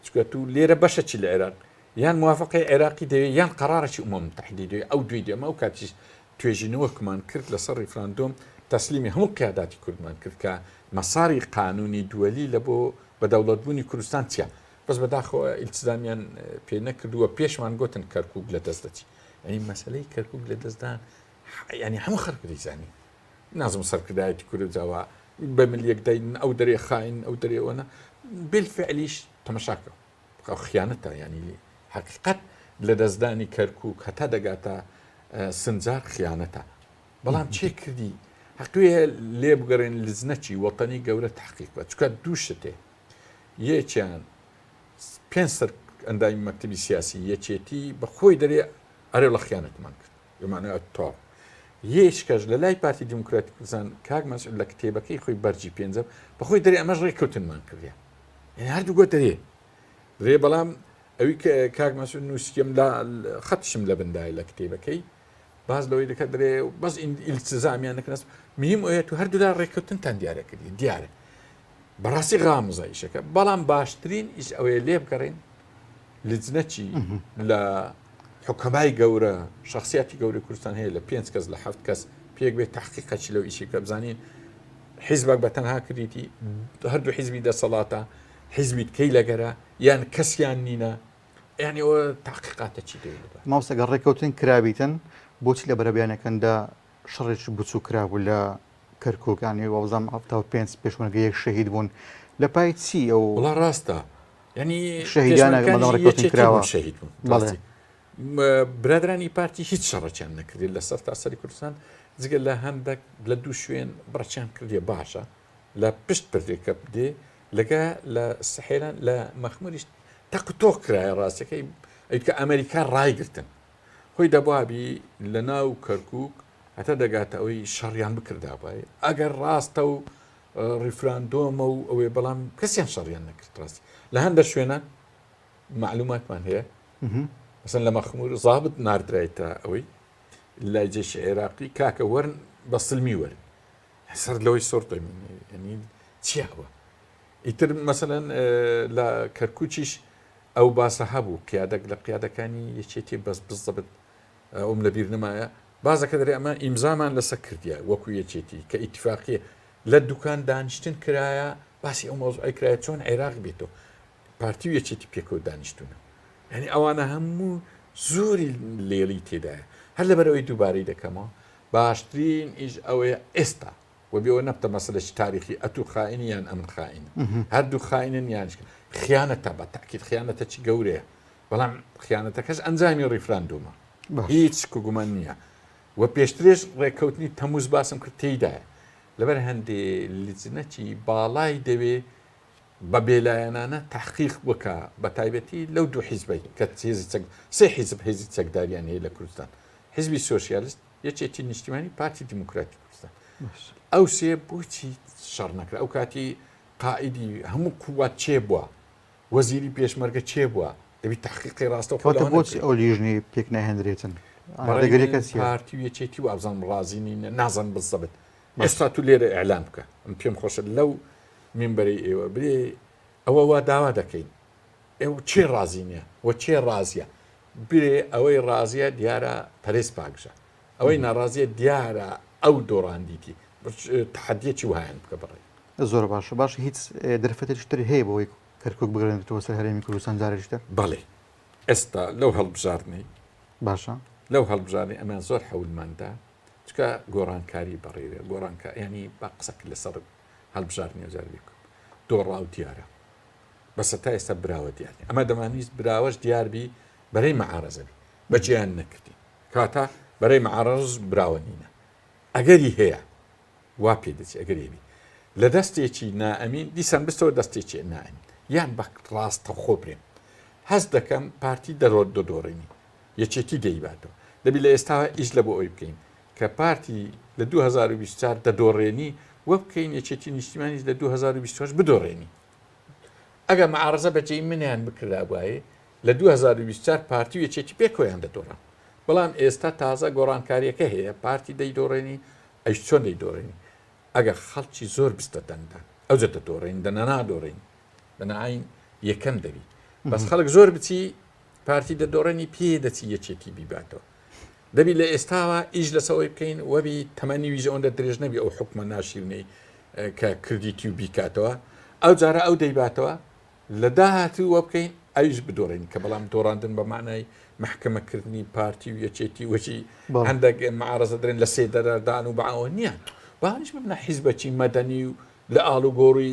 چونکە تو لێرە بەشەکی لە عێراق یان موافقەی عێراقی دەوێت یان قەرارێکی ئومەم متحدی دەوێت ئەو دوی دێمە ئەو کاتیش توێژینەوەکمان کرد لەسەر ڕیفراندۆم تەسلیمی هەموو قیاداتی کوردمان کرد کە مەساری قانونی دووەلی لە بۆ بە دەوڵەتبوونی کوردستان چیە بەس بەداخەوە ئیلتزامیان پێ نەکردووە پێشمان گوتن کەرکک لە دەست دەچی ئەی مەسلەی کەرکک لە دەستدان ینی هەموو خەڵک دەیزانی نازم سەرکردایەتی کورد جاوا بە ملیەک دەین ئەو دەرێ خاین ئەو دەرێ ئەوەنە بالفعلیش تەمەشاکە خیانەتە ینی حقیقت لە دەستدانی کەرکک هەتا دەگاتە سنجار خیانەتە بەڵام چێ کردی حەقوێ لێ بگەڕێن لزنەکی وەتەنی گەورە تحقیق بە چکە دوو شتێ یەکیان پێنج سەر ئەندامی مەکتەبی سیاسی یەکێتی بە خۆی دەرێ ئەرێ لە خیانەتمان کرد بمانە تۆ یەک کەس لە لای پارتی دیموکراتی کوردستان کاک مەسعود لە کتێبەکەی خۆی بەرجی پێنجەم بەخۆی دەرێ ئەمەش ڕێککەوتنمان کردە یعنی هەردوو گۆ دەرێ دەرێ بەڵام ئەوی کاک مەسعود نووسیم لە خەتشم لە بندای لە کتێبەکەی باز لەوەی دەکات دەرێ بەس ئیلتزامیان نەکەنەس مهم ئەوەیە تو هەردوولا ڕێککەوتنتان دیارە کردی دیارە بەڕاستی غامزە ئیشەکە بەڵام باشترین ئیش ئەوەیە لێ بگەڕین لجنەچی لە حکەمای گەورە شخصیاتی گەورەی کوردستان هەیە لە پێنج کەس لە حەفت کەس پێک بێت تحقیقەکی لەو ئیشی کە بزانین حیزبێک بە تەنها کردیتی هەردوو حیزبی دەسەڵاتە حیزبی کەی لەگەرە یان کەسیان نینە یعنی ئەوە تحقیقاتە چی دەوێت مامۆستا گەر ڕێککەوتن کرابیتن بۆچی لە بەرەبیانەکەندا شەڕێکی بچوو کرابوو لە کەرکوک یانی وابزانم 75 پێشمەرگە یەک شەهید بوون لە پای چی ئەو وڵا ڕاستە یعنی شەهیدانە بەڵام ڕێککەوتن کراوە شەهید بوون بەڵێ برادرانی پارتی هیچ شەڕەکیان نەکردی لە سەر تا سەری کوردستان جگە لە هەندێک لە دوو شوێن بڕچیان کردیە باشە لە پشت پردێکە بدێ لەگە لە سحێران لە مەخموریش تەق تۆق کرایە ڕاستەکەی ئەیکە ئەمریکا ڕایگرتن خۆی دەبوابی لە ناو کەرکک هەتا دەگاتە ئەوەی شەڕیان بکردابای ئەگەر ڕاستە و ڕیفراندۆمە و ئەوەی بەڵام کەسیان شەڕیان نەکرد ڕاستی لە هەندە شوێنە معلوماتمان هەیە مەسەن لە مەخمور زابط ناردرایتە ئەوەی لای جێشی عێراقی کاکە وەرن بە سلمی وەرن سەر لەوەی سۆر ینی چیاوە ئیتر مەسەن لە کەرکوچیش ئەو باسە هەبوو قیادەک لە قیادەکانی یەکێتی بەس بزەبت ئەوم لە بیر نمایە بازەکە دەرێ ئەمە ئیمزامان لەسەر کردیە وەکو یەکێتی کە ئیتفاقیە لە دوکان دانیشتن کرایە باسی ئەو مەوزوعی کرایە چۆن عێراق بێتەوە پارتی و یەکێتی پێکەوە دانیشتونە یعنی ئەوانە هەموو زۆری لێڵی تێدایە هەر لەبەرەوەی دووبارەی دەکەمەوە باشترین ئیش ئەوەیە ئێستا و بێەوە نەبتە مەسلەی تاریخی ئەتو خائینی یان ئەمن خائین هەردوو خائینن یانش خیانەتە بە تاکیت خیانەتە چی گەورەیە بەڵام خیانەتەکەش ئەنجامی ڕیفراندۆمە. هیچ شک و گومان نییە و پێشترێش ڕێککەوتنی تەموز باسم کرد تێیدایە لەبەر هەندێ لجنەکی باڵای دەوێ بە بێلایەنانە تحقیق بکە بە تایبەتی لەو دوو حیزبەی کە هێزی چەک سێ حیزب هێزی چەکداریان هەیە لە کوردستان حیزبی سۆسیالست یەکێتی نیشتیمانی پارتی دیموکراتی کوردستان ئەو سێ بۆچی شەڕ نەکرا ئەو کاتی قائیدی هەموو قوات چێ بووە وەزیری پێشمەرگە چێ بووە دەبی تحقیقی ڕاستەوخۆ کەواتە لەوانە بۆچی بکرێت. ئەو لیژنەی پێک ناهێنرێتن؟ بەڕای ڕێگریەکە من چییە؟ پارتی و یەکێتی وابزانم ڕازی نین نازانم بزەبت باش. ئێستا تو لێرە ئیعلان بکە من پێم خۆشە لەو مینبەرەی ئێوە برێ ئەوە وا داوا دەکەین ئێوە کێ ڕازی نییە و کێ ڕازیە برێ ئەوەی ڕازیە دیارە پەرێز پاکژە ئەوەی ناڕازیە دیارە ئەو دۆڕاندیتی تەحەدیەکی وهایان بکە بەڕێ. زۆر باشە باشە هیچ دەرفەتێکی تر هەیە بۆ ئەوەی کەرکوک بگەڕێنرێتەوە سەر هەرێمی کوردستان جارێکی تر؟ بەڵێ ئێستا لەو هەڵبژاردنەی باشە لەو هەڵبژاردنەی ئەمە زۆر حەولمان دا چکە گۆڕانکاری بەڕێوێ گۆڕانکە ینی با قسەک لەسەر هەڵبژاردنی جار بکەم دۆڕاو دیارە بەسە تا ئێستا براوە دیار نیە ئەمە دەمانویست براوەش دیار بی بەرەی مەعارەزە بی بەجێیان نەکردین کاتە بەرەی مەعارەز براوە نینە ئەگەری هەیە وا پێ دەچی ئەگەر هەبی لە دەستێکی نائەمین دیسان بستەوە دەستێکی نائەمین یان بە ڕاستەخۆ برێم هەست دەکەم پارتی دەرۆ دەدۆڕێنی یەکێتی دەیباتەوە دەبی لە ئێستاوە ئیش لە بۆ ئەوی بکەین کە پارتی لە 2024 دەدۆڕێنی وە بکەین یەکێتی نیشتیمانیش لە 2028 بدۆڕێنی ئەگەر معارەزە بەجێی منیان بکردابایێ لە 2024 پارتی و یەکێتی پێکەوەیان دەدۆڕان بەڵام ئێستا تازە گۆڕانکاریەکە هەیە پارتی دەیدۆڕێنی ئەیش چۆن دەیدۆڕێنی ئەگەر خەڵکی زۆر بستە دەنگدان ئەوجە دەدۆڕێن دەنا نادۆڕێن دەناین یەکەم دەبی بەس خەڵک زۆر بچی پارتی دەدۆڕێنی پێ دەچی یەکێتی بیباتەوە دەبی لە ئێستاوە ئیش لەسەوەی بکەین وەبی تەمەنی ویش ئەوەندە درێژ نەبی ئەو حکومە ناشیرنەی کە کردیتی و بیکاتەوە ئەو جارە ئەو دەیباتەوە لە داهاتوو وە بکەین ئەویش بدۆڕین کە بەڵام دۆڕاندن بە معنای محکمەکردنی پارتی و یەکێتی وەچی هەندێک معارەزە درێن لە سێدەدان و بەئەوە نییە باش ببنە حیزبەکی مەدەنی و لە ئاڵوگۆڕی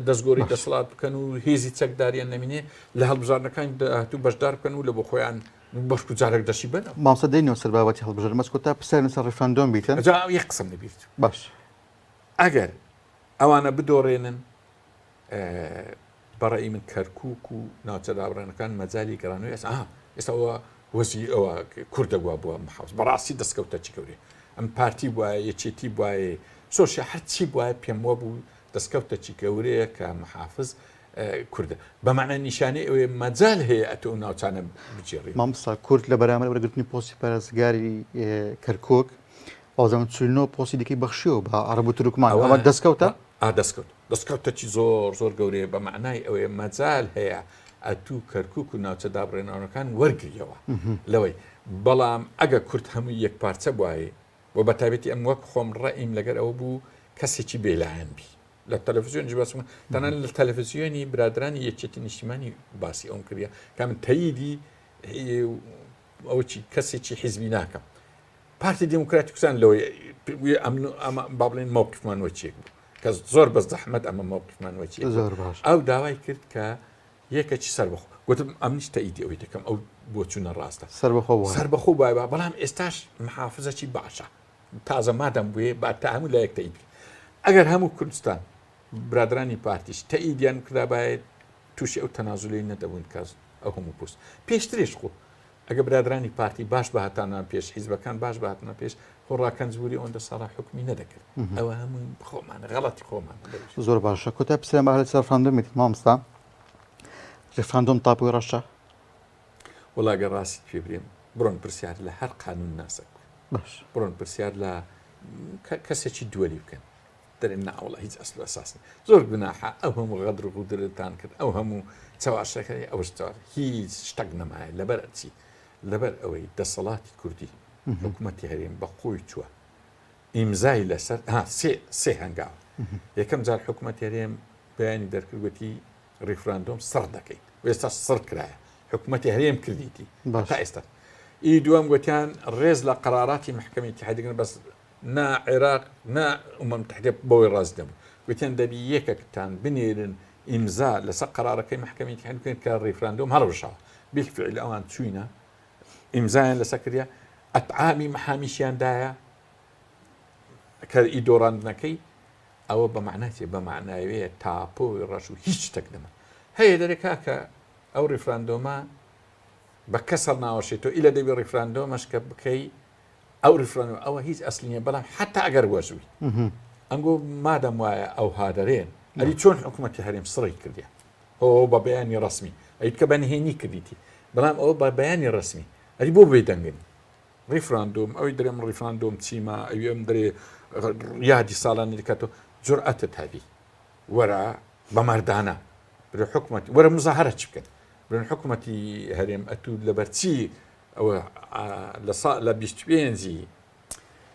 دەستگۆری دەسەڵات بکەن و هێزی چەکداریان نەمینێ لە هەڵبژاردنەکانی داهاتوو بەشدار بکەن و لە بۆ خۆیان بەشک و جارێک دەشی بەنەوە. مامۆستا دێینەوە سەر بابەتی هەڵبژاردن بەس کۆتا پرسیار لەسەر ڕیفراندۆم بیتن. جا یەک قسەم لەبیر چوو. باش. ئەگەر ئەوانە بدۆڕێنن بە ڕەئی من کەرکووک و ناوچە دابڕێنەکان مەجالی گەڕانەوەی ئێستا ئا ئێستا ئەوە وەزی ئەوە کوردە گوا بووە محافز بەڕاستی دەستکەوتە چی گەورەیە ئەم پارتی بوایە یەکێتی بوایە سۆشیا هەرچی بوایە پێم وە بوو دەستکەوتە چی گەورەیە کە محافز کوردە بە مەعنا نیشانەی ئەوەیە مەجال هەیە ئەتۆ ئەو ناوچانە بگێڕی. مامۆستا کورد لە بەرامبەر وەرگرتنی پۆستی پارێزگاری کەرکوک وازانم 49 پۆستی دیکەی بەخشیەوە بە عەرەب و تورکمان ئەوە دەستکەوتە؟ ئا دەستکەوت دەستکەوتەکی زۆر زۆر گەورەیە بە مەعنای ئەوەیە مەجال هەیە ئەتوو کەرکوک و ناوچە دابڕێنراوەکان وەرگریەوە لەوەی بەڵام ئەگە کورد هەمووی یەکپارچە بوایە و بە تایبەتی ئەم وەک خۆم ڕەئیم لەگەر ئەوە بوو کەسێکی بێلایەن بی لە تەلەفزیۆنیش باسم تەنانەت لە تەلەفزیۆنی برادرانی یەکێتی نیشتیمانی باسی ئەوم کردە کە من تەییدی ئەوە چی کەسێکی حیزبی ناکەم پارتی دیموکراتی کوردستان لەوەی ئەمن ئەمە با بڵێن مەوقفمان وەچێک بوو کە زۆر بە زەحمەت ئەمە مەوقفمان وەچێک زۆر باش ئەو داوای کرد کە یەکەکی سەربەخۆ گوتم ئەمنیش تەئیدی ئەوەی دەکەم ئەو بۆچوونە ڕاستە سەربەخۆ بووە سەربەخۆ بای با بەڵام ئێستاش محافزەکی باشە تازە مادەم بوێ با تا هەموو لایەک تەئید بکەین ئەگەر هەموو کوردستان برادرانی پارتیش تەئیدیان بکردابایە تووشی ئەو تەنازولەی نەدەبوون کە ئەو هەموو پۆست پێشتریش خۆ ئەگە برادرانی پارتی باش بهاتانە پێش حیزبەکان باش بهاتنە پێش خۆ ڕاکەنجبوری ئەوەندە ساڵە حکومی نەدەکرد ئەوە هەموو خۆمان غەڵەتی خۆمان زۆر باشە کۆتا پرسیارم بە لەسەر ڕفراندۆم بیت مامۆستا ڕفراندۆم تاپۆی ڕەشە وەڵا گەر ڕاستیت پێ برێم بڕۆن پرسیار لە هەر قانون ناسک باش بڕۆن پرسیار لە کەسێکی دووەلی بکەن دەرێن ناوەڵە هیچ ئەسل و ئەساس نیە زۆر گوناحە ئەو هەموو غەدر و غودرتان کرد ئەو هەموو چەواشەکەی ئەوش چەواش هیچ شتەک نەمایە لەبەر چی لەبەر ئەوەی دەسەڵاتی کوردی حکوومەتی هەرێم بە خۆی چووە ئیمزای لەسەر ها سێ سێ هەنگاو یەکەم جار حکوومەت هەرێم بەیانی دەرکرد گوتی ڕیفراندۆم سڕ دەکەین و ئێستا سڕ کرایە حکوومەتی هەرێم کردیتی تا ئێستا ئی دووەم گوتیان ڕێز لە قەراراتی محکمەی ئیتیحادی دەگرن بەس نا عێراق نا ئومەم متحدە بەوەی ڕازی نەبوو گوتیان دەبی یەکەکتان بنێرن ئیمزا لەسەر قەرارەکەی محکمەی ئیتیحادی بکەن کە ڕیفراندۆم هەڵوەشاوە بالفعل ئەوان چوینە. ئیمزایان لەسەر کردە ئەتعامی محامیشیان دایە کە ئی دۆڕاندنەکەی ئەوە بە مەعنای چیە؟ بە مەعناوێ تاپۆی ڕەش و هیچ شتێک نەما. هەیە دەرێ کاکە ئەو ڕیفراندۆمە بە کەس هەڵناوەشێتەوە ئیلە دەبی ڕیفراندۆمەش کە بکەی ئەو ڕیفراندۆم ئەوە هیچ ئەسلی نیە بەڵام حتا ئەگەر وەزوی ئەنگۆ مادەم وایە ئەو هادەرێن ئەری چۆن حکوومەتی هەرێم سڕی کردیە هۆ بە بەیانی ڕسمی ئەی کە بە نهێنی کردیتی بەڵام ئەوە بە بەیانی ڕسمی ئەری بۆ بێدەنگن ڕیفراندۆم ئەوی درێ من ڕیفراندۆم چیمە ئەوی ئەم درێ یادی ساڵانی دەکاتەوە جورئەتت هەبی وەرە بە مەردانە برێ حکومەت وەرە مزاهرە چ بکەن برن حکومەتی هەرێم ئەتوو لەبەرچی ئەوە لە سا لە 25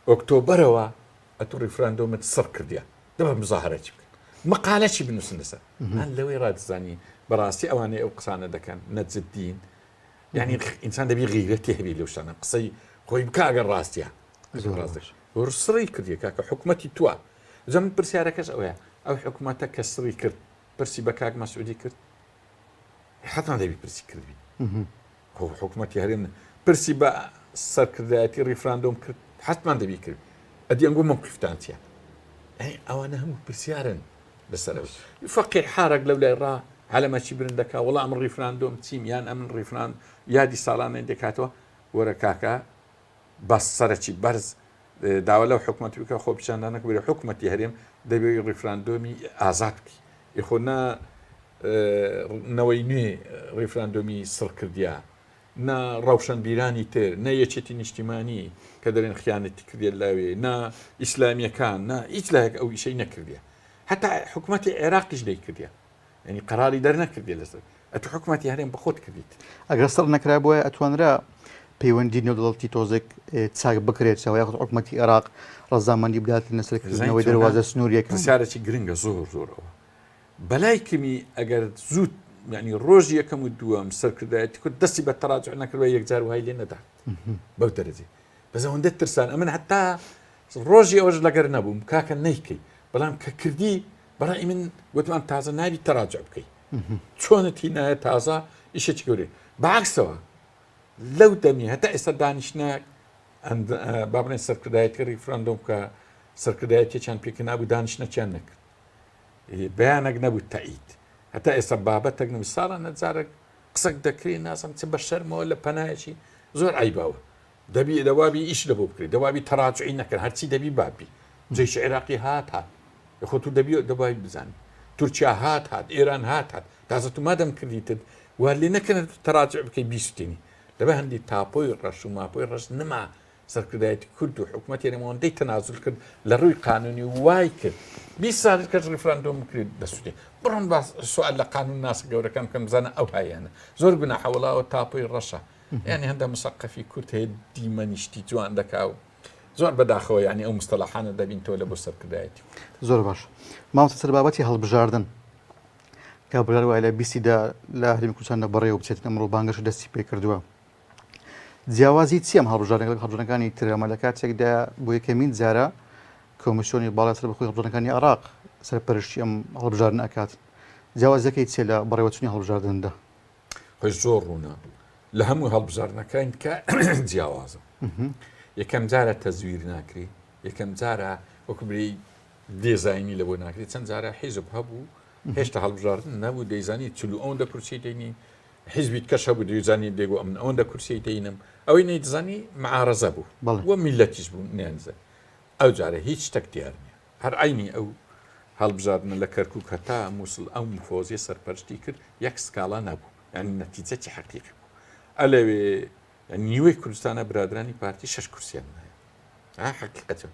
ئۆکتۆبەرەوە ئەتوو ڕیفراندۆمت سڕ کردیە دەبە مزاهرە چی بکەن مقالە چی بنووسن لەسەر هەن لەوەی ڕادزانی بەڕاستی ئەوانەی ئەو قسانە دەکەن نەجدین یعنی ئینسان دەبی غیرەتی هەبی لەو شتانە قسەی خۆی بکە ئەگەر ڕاستە زۆر سڕی کردی کاکە حکوومەتی تووە جا من پرسیارەکەش ئەوەیە ئەو حکوومەتە کە سڕی کرد پرسی بە کاک مەسعودی کرد حتما دەبی پرسی کردبی خۆ حکوومەتی هەرێم پرسی بە سەرکردایەتی ڕیفراندۆم کرد حتما دەبی کرد ئەدی ئەنگۆ مەوقفتان چیە ئەوانە هەموو پرسیارن لەسەر ئەوەی فەقێ حارەک لەو لای ڕا عەلەمەچی برن دەکا وەڵا ئەمن ڕیفراندۆم چیم یان ئەمن ڕیفراند یادی ساڵانەی دەکاتەوە وەرە کاکە بەس سەرەکی بەرز داوا لەو حکومەت بکە خۆ پیشاندانەکە بێ حکومەتی هەرێم دەبێت ڕیفراندۆمی ئازاد بکەی ئیخۆ نە نەوەی نوێ ڕیفراندۆمی سڕ کردیا نە ڕەوشەنبیرانی تر، نە یەکێتی نیشتیمانی کە دەرێن خیانەتی کردیە لاوێ، نە ئیسلامیەکان، نە هیچ لایەک ئەو ئیشەی نەکردیە. هەتا حکومەتی عێراقیش نەیکردیە. یعنی قەراری دەرنەکردیە لەسەر. ئەتو حکومەتی هەرێم بەخۆت کردیت. ئەگەر سڕ نەکرابوایە ئەتوانرا پەیوەندی نێودەوڵەتی تۆزێک چاک بکرێتەوە یاخود حکومەتی عێراق ڕەزامەندی بدات لەسەر کردنەوەی دەروازە سنووریەکان؟ پرسیارێکی گرنگە زۆر زۆر ئەوە. بەلای کەمی ئەگەر زوو یعنی ڕۆژی یەکەم و دووەم سەرکردایەتی کورد دەستی بە تەراجع نەکردوە یەکجار وای لێ نەدات بەو دەرەجەی بەس ئەوەندە ترسان ئەمن هەتا ڕۆژی ئەوەش لەگەر نەبووم کاکە نەیکەی بەڵام کە کردی بەڕای من گوتمان تازە نابی تەراجع بکەی چۆنت هینایە تازە ئیشێکی گەورەی بەعکسەوە لەو دەمی هەتا ئێستا دانیشتنە با بڵێن سەرکردایەتی ڕیفراندۆم کە سەرکردایەتیان پێکنابوو دانیشتنەکیان نەکرد بەیانەک نەبوو تەئید هەتا ئێستا بابەتەک نەبوو ساڵانە جارێک قسەک دەکرێ نازم چ بە شەرمەوە لە پەنایەکی زۆر عیباوە دەبی دەوابی ئیش لە بۆ بکرێت دەوابی تەراجعی نەکرد هەرچی دەبی بابی جەیش عێراقی هات هات خۆ تو دەبی دەبای بزانانی تورکیا هات هات ئێران هات هات تازە تو مادەم کردیتت وا لێ نەکەن تەراجع بکەی بیستێنی دەبێ هەندی تاپۆی ڕەش و ماپۆی ڕەش نما سەرکردایەتی کورد و حکومەتی هەرێم ئەوەندەی تەنازول کرد لە ڕووی قانونی وای کرد 20 ساڵ کەس ڕیفراندۆم بکرێت دەسوتێ بڕۆن با سوال لە قانون ناسە گەورەکان بکەن بزانە ئەو هایانە زۆر گوناحە وەڵاوە تاپۆی ڕەشە یعنی هەندە مسەقەفی کورد هەیە دیمەنیشتی جوان دەکا و زۆر بەداخەوە یعنی ئەو مستەلاحانە دەبین تۆ لە بۆ سەرکردایەتی زۆر باش مامۆستا سەر بابەتی هەڵبژاردن کە بڕیار وایە لە بیستی دا لە هەرێمی کوردستان بەڕێوە بچێت ئەمڕۆ بانگەشە دەستی پێکردووە جیاوازی چیە ئەم هەڵبژاردنە لەگەڵ هەڵبژاردنەکانی تر؟ ئەمە لە کاتێکدا بۆ یەکەمین جارە کۆمیسیۆنی باڵای سەربەخۆی هەڵبژاردنەکانی عێراق سەرپەرشتی ئەم هەڵبژاردنە ئەکات. جیاوازیەکەی چیە لە بەڕێوەچوونی هەڵبژاردندا؟ خۆی زۆر ڕوونە لە هەموو هەڵبژاردنەکان کە جیاوازە. یەکەم جارە تەزویر ناکری، یەکەم جارە وەکو بری دێزاینی لە بۆ ناکرێت چەند جارە حیزب هەبوو هێشتا هەڵبژاردن نەبوو دەیزانی چلو ئەوەندە کورسی دەینی حیزبی کەش هەبوو دەیزانی دەیگۆ ئەمن ئەوەندە کورسی دەینم ئەوەی نەیدزانی معارەزە بوو بەڵێ. و میلەتیش بوو نیانزانی ئەو جارە هیچ شتەک دیار نییە هەر عەینی ئەو هەڵبژاردنە لە کەرکوک هەتا موسڵ ئەو مفۆزیە سەرپەرشتی کرد یەک سکاڵا نەبوو یعنی نەتیجەکی حەقیقی بوو ئەلەوێ نیوەی کوردستانە برادرانی پارتی شەش کورسیان هەیە ها حەقیقەتە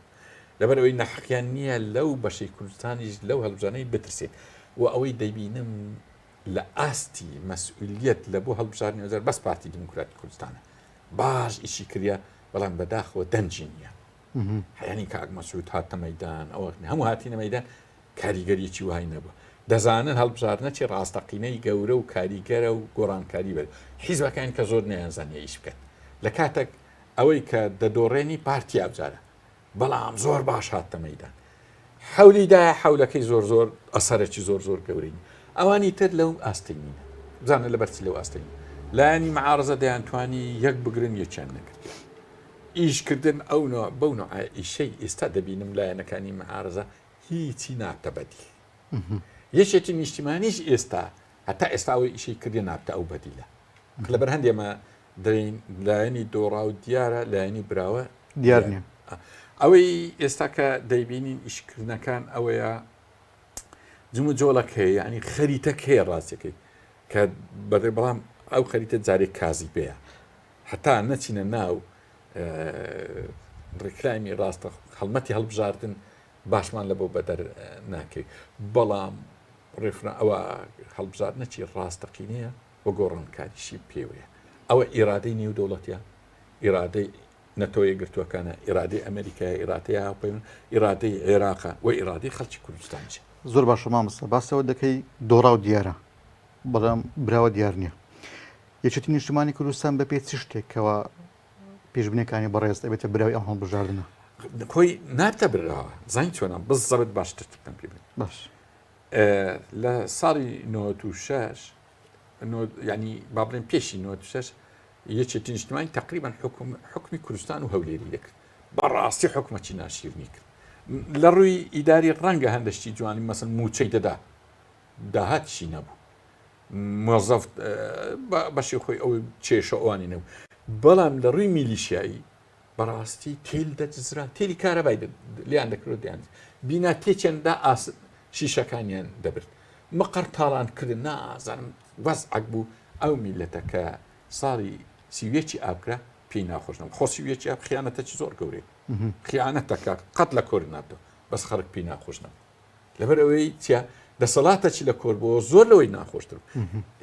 لەبەر ئەوەی ناحەقیان نییە لەو بەشەی کوردستانیش لەو هەڵبژانەی بترسێت و ئەوەی دەبینم لە ئاستی مەسئولیەت لە بۆ هەڵبژاردنی ئەوجار بەس پارتی دیموکراتی کوردستانە باش ئیشی کردە بەڵام بەداخەوە دەنگی نییە حیانی کاک مەسعود هاتە مەدان ئەوە هەموو هاتینە مەدان کاریگەریی وای نەبوو دەزانن هەڵبژاردنەی ڕاستەقینەی گەورە و کاریگەرە و گۆڕانکاری بێت حیزبەکان کە زۆر نیانزانە ئیش بکەن لە کاتێک ئەوەی کە دەدۆڕێنی پارتی ئەوجارە بەڵام زۆر باش هاتە مەیدان حەولی دایە حەولەکەی زۆر زۆر ئەسەرێکی زۆر زۆر گەورەی ئەوانی تر لەو ئاستەی نینە بزانە لەبەرچی لەو ئاستەی نین. لایەنی معارزە دەیانتوانی یەک بگرن یەکیان نەگرتیان. ئیشکردن ئەو نوع بەو نوعە ئیشەی ئێستا دەبینم لایەنەکانی معارزە هیچی نابتە بەدیل. یەکێتی نیشتیمانیش ئێستا هەتا ئێستا ئەوەی ئیشی کردێ نابتە ئەو بەدیلە. لەبەر هەندێ ئێمە دەین لایەنی دۆڕاو دیارە لایەنی براوە دیار نییە. ئەوەی ئێستا کە دەیبینین ئیشکردنەکان ئەوەیە جموجۆڵەک هەیە یعنی خەریتەک هەیە ڕاستەکەی کە بەدە بەڵام ئەو خەریتە جارێک کازی پێیە هەتا نەچینە ناو ڕێکلامی ڕاستە هەڵمەتی هەڵبژاردن باشمان لە بۆ بەدەر ناکەی بەڵام ڕێفرا ئەوە هەڵبژاردنەکی ڕاستەقینەیە و گۆڕانکاریشی پێوەیە ئەوە ئیرادەی نێودەوڵەتە ئیرادەی نەتەوە یەکگرتووەکانە، ئیرادەی ئەمەریکایە، ئیرادەی هاوپەیمان، ئیرادەی عێراقە و ئیرادەی خەڵکی کوردستانیشە. زۆر باشە مامۆستا باس لەوە دەکەی دۆڕاو دیارە بەڵام براوە دیار نییە. یەکێتی نیشتمانی کوردستان بەپێی چ شتێک کەوا پێشبینەکانی بەڕێزت ئەبێتە براوی ئەم هەڵبژاردنە؟ خۆی نابتە براوە زانی چۆنە بزەبت باشتر بکەم پێ بڵێم. باش. لە ساڵی 96 ینی با بڵێن پێشی 96 یەکێتی نیشتمانی تقریبا حکوم حکومی کوردستان و هەولێری دەکرد بەڕاستی حکومەتی ناشیرنی کرد لە ڕووی ئیداری ڕەنگە هەندەشتی جوانی مەسن موچەی دەدا داهاتشی نەبوو مۆزەف بەشی خۆی ئەو کێشە ئەوانی نەبوو بەڵام لە ڕووی میلیشیایی بەڕاستی تێل دەدزرا تێلی کارەبای لیان دەکرد دیان بینا تێچەندا ئاس شیشەکانیان دەبرد مقەڕ تاڵان کردن نازانم وەزعەک بوو ئەو میلەتە کە ساڵی سیویەکی ئاب کرا پێی ناخۆش نەبوو خۆ سیویەکی ئاب خیانەتەکی زۆر گەورەیە خیانەتەکە قەت لە کۆر نابێت بەس خەڵک پێی ناخۆش نەبوو لەبەر ئەوەی چیا دەسەڵاتەکی لە کۆر بۆ زۆر لەوەی ناخۆشتر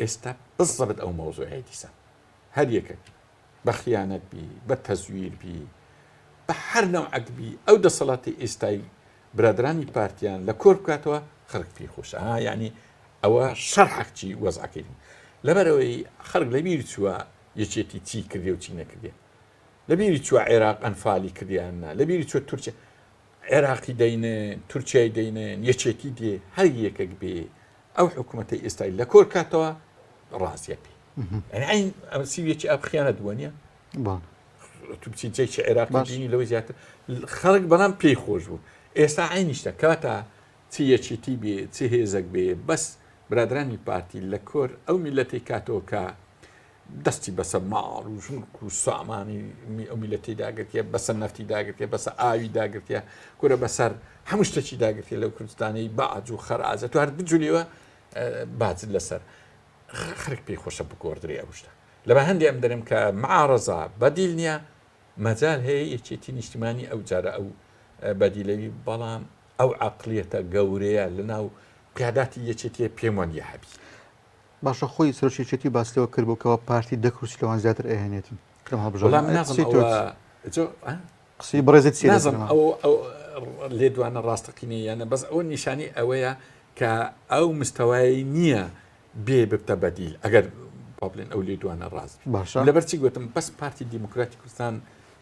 ئێستا بزەبت ئەو مەوزوعەیە دیسان هەر یەکێک بە خیانەت بی بە تەزویر بی بە هەر نەوعەک بی ئەو دەسەڵاتی ئێستای برادرانی پارتیان لە کۆر بکاتەوە خەڵک پێی خۆشە ها یعنی ئەوە شەرحەک چی وەزعەکەی لەبەرەوەی خەڵک لەبیر چووە یەکێتی چی کردێ و چی نەکردێ لەبیری چووە عێراق ئەنفالی کردیان نا لەبیری چوە تورکیا عێراقی دەینێن تورکیای دەینێن یەکێتی دێ هەر یەکێک بێ ئەو حکوومەتەی ئێستای لە کۆر کاتەوە ڕازیە پێ یعنی عین ئەم سیویەکی ئەب خیانەت بووە نییە تو بچی جێکی عێراقی بینی لەوەی زیاتر خەڵک بەڵام پێی خۆش بوو ئێستا عینیشتە کاتە چ یەکێتی بێ چ هێزەک بێ بەس برادرانی پارتی لە کۆر ئەو میلەتی کاتەوە کە دەستی بەسە ماڵ و ژنک و سامانی ئەو میلەتی داگرتیە بەسە نەفتی داگرتیە بەسە ئاوی داگرتیە کورە بەسەر هەموو شتێکی داگرتیە لەو کوردستانی باج و خەراجە تو هەر بجولیوە باج لەسەر خەرک پێی خۆشە بگۆڕدرێ ئەو شتە لەبە هەندێ ئەم دەرم کە معارەزە بەدیل نییە مەجال هەیە یەکێتی نیشتیمانی ئەو جارە ئەو بەدیلەوی بەڵام ئەو عقلیەتە گەورەیە لەناو قیاداتی یەکێتیە پێم وانیە هەبی. باشە خۆی سەرۆکی یەکێتی باس لەوە کردبوو کەوا پارتی دە کورسی لەوان زیاتر ئەهێنێتن لەم هەڵبژاردنە. وەڵا من نازم ئەوە قسەی بەڕێزت چیە نازم ئەو ئەو لێدوانە ڕاستەقینەیە یانە بەس ئەوە نیشانی ئەوەیە کە ئەو مستەوای نییە بێ ببتە بەدیل ئەگەر با بڵێن ئەو لێدوانە ڕاست باشە لەبەر چی گوتم بەس پارتی دیموکراتی کوردستان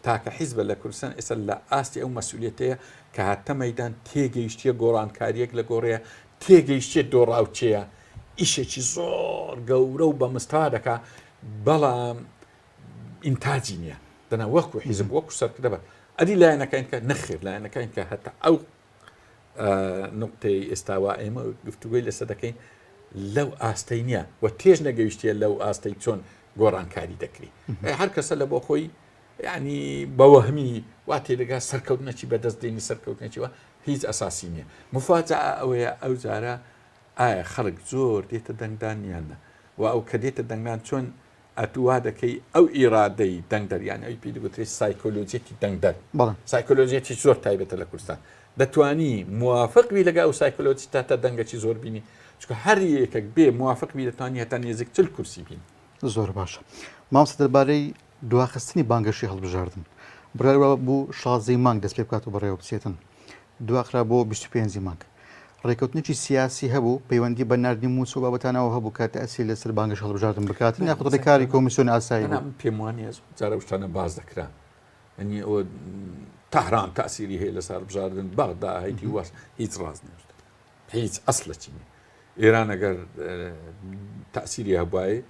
تاکە حیزبە لە کوردستان ئێستا لە ئاستی ئەو مەسئولیەتەیە کە هاتە مەدان تێگەیشتیە گۆڕانکاریەک لە گۆڕەیە تێگەیشتێت دۆڕاوچەیە ئیشێکی زۆر گەورە و بە مستەوا دەکا بەڵام ئینتاجی نییە دەنا وەکو حیزب وەکو سەرکردە بە ئەدی لایەنەکان کە نەخێر لایەنەکان کە هەتا ئەو نقطەی ئێستاوا ئێمە گفتوگۆی لەسەر دەکەین لەو ئاستەی نییە و تێژ نەگەیشتە لەو ئاستەی چۆن گۆڕانکاری دەکری هەر کەسە لە بۆ خۆی ینی بەوەهمی وا تێدەگا سەرکەوتنەکی بەدەست دێنی سەرکەوتنێکیوە هیچ ئەساسی نییە مفاجا ئەوەیە ئەو جارە ئایا خەڵک زۆر دێتە دەنگدان یان نا و ئەو کە دێتە دەنگدان چۆن ئەتوو وا دەکەی ئەو ئیرادەی دەنگدەر یان ئەوی پێی دەگوترێت سایکۆلۆجیەتی دەنگدەر بەڵێ سایکۆلۆجیەتی زۆر تایبەتە لە کوردستان دەتوانی موافق بی لەگە ئەو سایکۆلۆجی تا تا دەنگەکی زۆر بینی چونکە هەر یەکێک بێ موافق بی دەتوانی هەتا نێزیک 40 کورسی بینی زۆر باشە مامۆستا دەربارەی دواخستنی بانگەشەی هەڵبژاردن بڕیار وا بوو شازدەی مانگ دەست پێ بکات و بەڕێوە بچێتن دواخرا بۆ 25 مانگ ڕێکەوتنێکی سیاسی هەبوو پەیوەندی بە ناردنی مووچە و بابەتانەوە هەبوو کە تەئسیر لەسەر بانگەشەی هەڵبژاردن بکات یاخود ڕێکاری کۆمیسیۆن ئاسایی بوو؟ من پێم وانییە زۆر جار ئەو شتانە باس دەکرا یعنی ئەوە تەهران تەئسیری هەیە لەسەر هەڵبژاردن بەغدا هەیتی واش هیچ ڕاست نییە هیچ ئەسڵێکی نییە ئێران ئەگەر تەئسیری هەبوایە.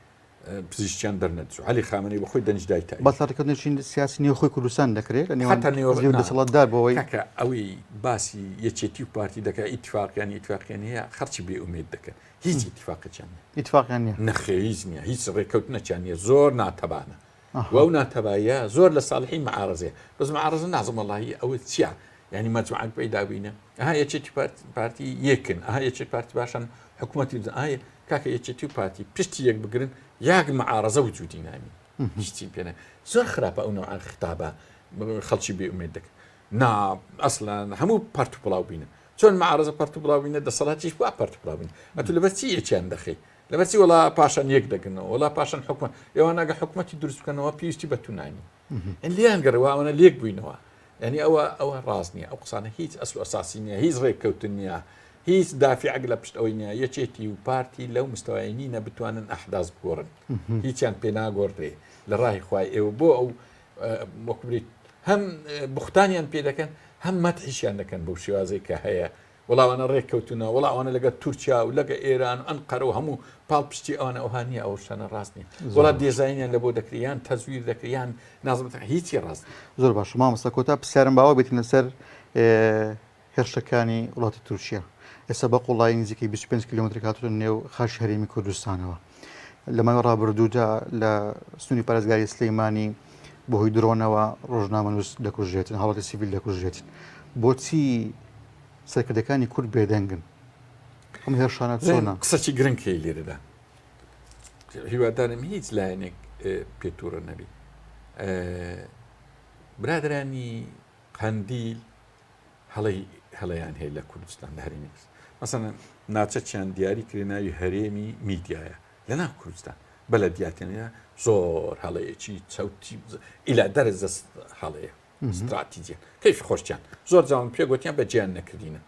پزیشکیان دەرنەچوو عەلی خامنەی بە خۆی دەنج دایتە باس لە ڕێککەوتنێکی سیاسی نێوخۆی کوردستان دەکرێت لە نێوان حتا نێوە حزبی و دەسەڵاتدار بۆ ئەوەی کاکە ئەوەی باسی یەکێتی و پارتی دەکات ئیتفاقیان ئیتفاقیان هەیە خەڵکی بێ ئومێد دەکەن هیچ ئیتفاقێکیان نیە ئیتفاقیان نیە نەخێر هیچ نیە هیچ ڕێککەوتنێکیان نیە زۆر ناتەبانە و ئەو ناتەبایە زۆر لە ساڵحی معارزەیە بەس معارزە نازم وەڵاهی ئەوە چییە یعنی مەجموعەک پەیدا بینە ئەها یەکێتی پارتی یەکن ئەها یەکێتی پارتی باشن حکوومەتی ئایا کاکە یەکێتی و پارتی پشتی یەک بگرن یاک معارزە وجودی نامی هیچی پێنە زۆر خراپە ئەو نوع خطابە خەڵکی بێ ئومێد دەکەن نا ئەسڵەن هەموو پەرت و پڵاو بینە چۆن معارزە پەرت و بڵاو بینە دەسەڵاتیش وا پەرت و پڵاو بینە ئەتو لەبەر چی یەکیان دەخەی لەبەر چی وڵا پاشان یەک دەگرنەوە وڵا پاشان حکومە ئێوە ناگە حکومەتی دروست بکەنەوە پێویستی بە تو نانی لیان گەڕێ ئەوانە لێک بووینەوە یعنی ئەوە ئەوە ڕاست نییە ئەو قسانە هیچ ئەسل و ئەساسی نییە هیچ ڕێککەوتن نییە هیچ دافعێک لە پشت ئەوەی نییە یەکێتی و پارتی لەو مستەوای نینە بتوانن ئەحداس بگۆڕن هیچیان پێ ناگۆڕدرێ لە ڕاهی خوای ئێوە بۆ ئەو وەکو بڵێیت هەم بوختانیان پێ دەکەن هەم مەتحیشیان دەکەن بەو شێوازەی کە هەیە وەڵا ئەوانە ڕێک کەوتونە وەڵا ئەوانە لەگەر تورکیا و لەگە ئێران و ئەنقەرە و هەموو پاڵپشتی ئەوانە ئەوها نییە ئەو شتانە ڕاست نییە وەڵا دێزاینیان لە بۆ دەکرێت یان تەزویر دەکرێت یان نازم هیچی ڕاست نییە. زۆر باشە مامۆستا کۆتا پرسیارم باوە بێتین لەسەر هێرشەکانی وڵاتی تورکیا ئێستا بە قوڵایی نزیکەی 25 کیلۆمەتر هاتووەتە نێو خاکی هەرێمی کوردستانەوە لە ماوەی ڕابردوودا لە سنووری پارێزگاری سلەیمانی بەهۆی درۆنەوە ڕۆژنامەنووس دەکوژرێتن هاوڵاتی سیڤیل دەکوژرێتن بۆچی سەرکردەکانی کورد بێدەنگن ئەم هێرشانە چۆنە؟ قسەکی گرنگ هەیە لێرەدا هیوادارم هیچ لایەنێک پێ تووڕە نەبی برادرانی قەندیل هەڵەی هەڵەیان هەیە لە کوردستان لە هەرێمی کوردستان مەسەلەن ناوچەکیان دیاری کرێ ناوی هەرێمی میدیایە لە ناو کوردستان بەلەدیاتیان زۆر هەڵەیەکی چەوتی ئیلا دەرەجە هەڵەیە ستراتیجیە کەیفی خۆشتیان زۆر جاوان پێ گوتیان بە جیان نەکردینە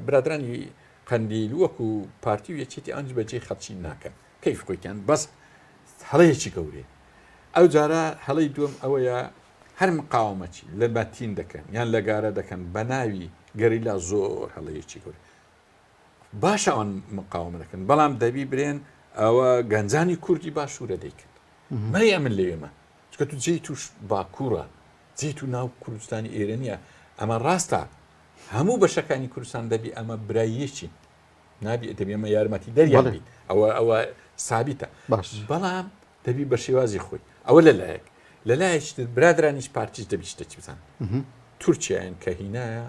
برادرانی قەندیل وەکو پارتی و یەکێتی ئەنج بەجێ خەڵکی ناکەن کەیف خۆیان بەس هەڵەیەکی گەورەیە ئەو جارە هەڵەی دووەم ئەوەیە هەر مقاومەچی لە مەتین دەکەن یان لە گارە دەکەن بە ناوی گەریلا زۆر هەڵەیەکی گەورە باشە ئەوان مقاومە دەکەن بەڵام دەبی برێن ئەوە گەنجانی کوردی باشوورە دەیکەن مەری ئەمن لەوێمە چکە تو جێی توش باکوورە جێی تو ناو کوردستانی ئێرە نییە ئەمە ڕاستە هەموو بەشەکانی کوردستان دەبی ئەمە برایەکی نابی دەبی ئەمە یارمەتی دەریان بیت ئەوە ئەوە سابیتە باش بەڵام دەبی بە شێوازی خۆی ئەوە لە لایەک لە لایەکی تر برادرانیش پارتیش دەبی شتێکی بزان تورکیایان کە هینایە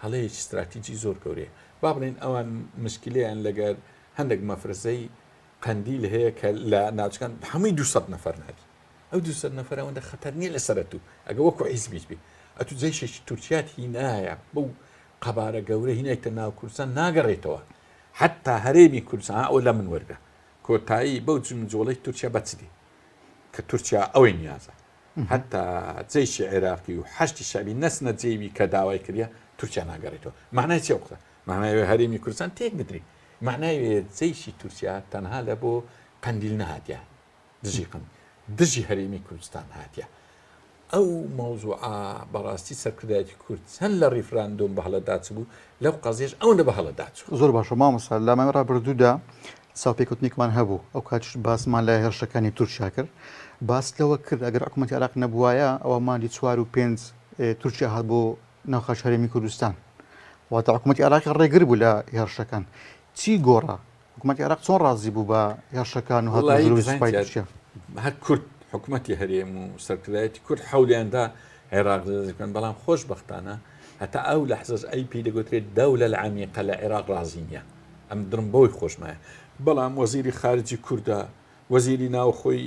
هەڵەیەکی استراتیجی زۆر گەورەیە با بڵێن ئەوان مشکلیان لەگەر هەندێک مەفرەزەی قەندیل هەیە کە لە ناوچەکان هەمووی 200 نەفەر نابی ئەو 200 نەفەر ئەوەندە خەتەر نییە لەسەر تو ئەگە وەکو حیزبیش بی ئەتو جەیشێکی تورکیات هینایە بەو قەبارە گەورە هینایتە ناو کوردستان ناگەڕێتەوە حتا هەرێمی کوردستان ئەوە لە من وەرگە کۆتایی بەو جموجۆڵەی تورکیا بە چ دێ؟ کە تورکیا ئەوەی نیازە هەتا جەیشی عێراقی و حەشدی شەعبی نەچنە جێوی کە داوای کردە تورکیا ناگەڕێتەوە معنای چیە ئەو قسە معنای ئەوەیە هەرێمی کوردستان تێک بدرێ معنای ئەوەیە جەیشی تورکیا تەنها لە بۆ قەندیل نەهاتیە دژی قەندیل دژی هەرێمی کوردستان هاتیە ئەو مەوزوعە بەڕاستی سەرکردایەتی کورد چەند لە ڕیفراندۆم بە هەڵە داچبوو لەو قەزیەش ئەوەندە بە هەڵە داچوو. زۆر باشە مامۆستا لە ماوەی ڕابردوودا چاوپێکەوتنێکمان هەبوو ئەو کاتیش باسمان لە هێرشەکانی تورکیا کرد باس لەوە کرد ئەگەر حکوومەتی عێراق نەبوایە ئەوە مانگی چوار و پێنج تورکیا هات بۆ ناو خاکی هەرێمی کوردستان واتە حکوومەتی عێراق ڕێگر بوو لە هێرشەکان چی گۆڕا حکومەتی عێراق چۆن ڕازی بوو بە هێرشەکان و هاتنە ژوورەوەی سوپای تورکیا؟ هەر کورد حکومەتی هەرێم و سەرکردایەتی کورد حەولیاندا عێراق دەست بکەن بەڵام خۆشبەختانە هەتا ئەو لەحزەش ئەی پێی دەگوترێت دەولە العمیقە لە عێراق ڕازی نییە ئەم درم بۆی خۆشمایە بەڵام وەزیری خارجی کوردە وەزیری ناوخۆی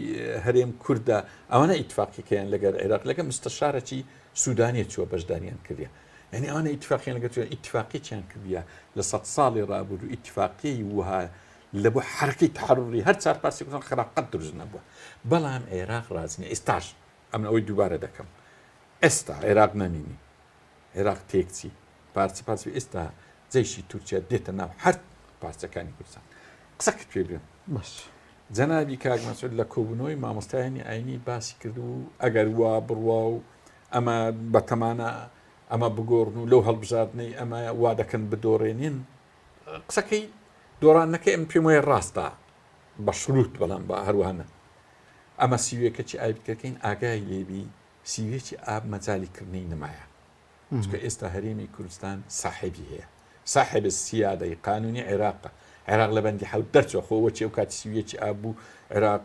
هەرێم کوردە ئەوانە ئیتفاقیەکەیان لەگەر عێراق لەگە مستەشارەکی سوودانیە چووە بەشداریان کردە یعنی ئەوانە ئیتفاقیان لەگەر تورکیا ئیتفاقیەکیان کردیە لە سەد ساڵی ڕابردوو ئیتفاقیەی وها لە بۆ حرەکەی تحرری هەر چار پارچەی کوردستان خراپ قەت دروست نەبووە بەڵام عێراق ڕازی نیە ئێستاش ئەمن ئەوەی دووبارە دەکەم ئێستا عێراق نەمینی عێراق تێکچی پارچە پارچە ئێستا جەیشی تورکیا دێتە ناو هەر پارچەکانی کوردستان قسەکەت پێ بێم بەس جەنابی کاک مەسعود لە کۆبوونەوەی مامۆستایانی ئاینی باسی کرد و ئەگەر وا بڕوا و ئەمە بەتەمانە ئەمە بگۆڕن و لەو هەڵبژاردنەی ئەمە وا دەکەن بدۆڕێنین قسەکەی دۆڕانەکەی ئەم پێم وایە ڕاستە. بە شروط بەڵام بە هەروەها نا ئەمە سیویەکەچی ئاوی بکەکەین ئاگای لێبی سیویەکی ئاب مەجالی کردنەی نمایە چونکە ئێستا هەرێمی کوردستان ساحێبی هەیە ساحێب سیادەی قانونی عێراقە عێراق لە بەندی حەوت دەرچوە خۆ وەچی ئەو کاتی سیویەکی ئاب بوو عێراق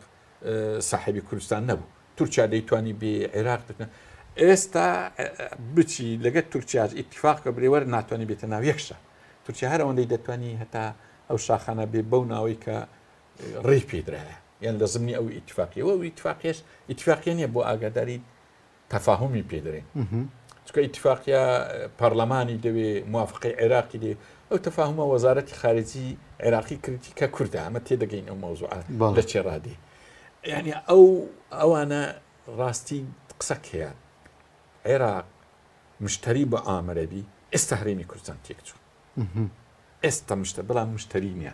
ساحێبی کوردستان نەبوو تورکیا دەیتوانی بێ عێراق دەکەن ئێستا بچی لەگە تورکیاش ئیتفاق کە برێوەر ناتوانانی بێتە ناو یەک شار تورکیا هەر ئەوەندەی دەتوانی هەتا ئەو شاخانە بێ بەو ناوەی کە ڕێی پێدرایە یان لە زمنی ئەو ئیتفاقیەوە ئەو ئیتفاقیش ئیتفاقیە نیە بۆ ئاگاداری تەفاهمی پێ دەرێن چکە ئیتفاقیە پەرلەمانی دەوێ موافقەی عێراقی دێ ئەو تەفاهمە وەزارەتی خارجی عێراقی کردی کە کوردە ئەمە تێدەگەین ئەو مەوزوعە لە چێ ڕادێ یعنی ئەو ئەوانە ڕاستی قسەکەیان عێراق مشتری بە ئامرەبی ئێستا هەرێمی کوردستان تێکچوو ئێستا مشتە بەڵام مشتری نییە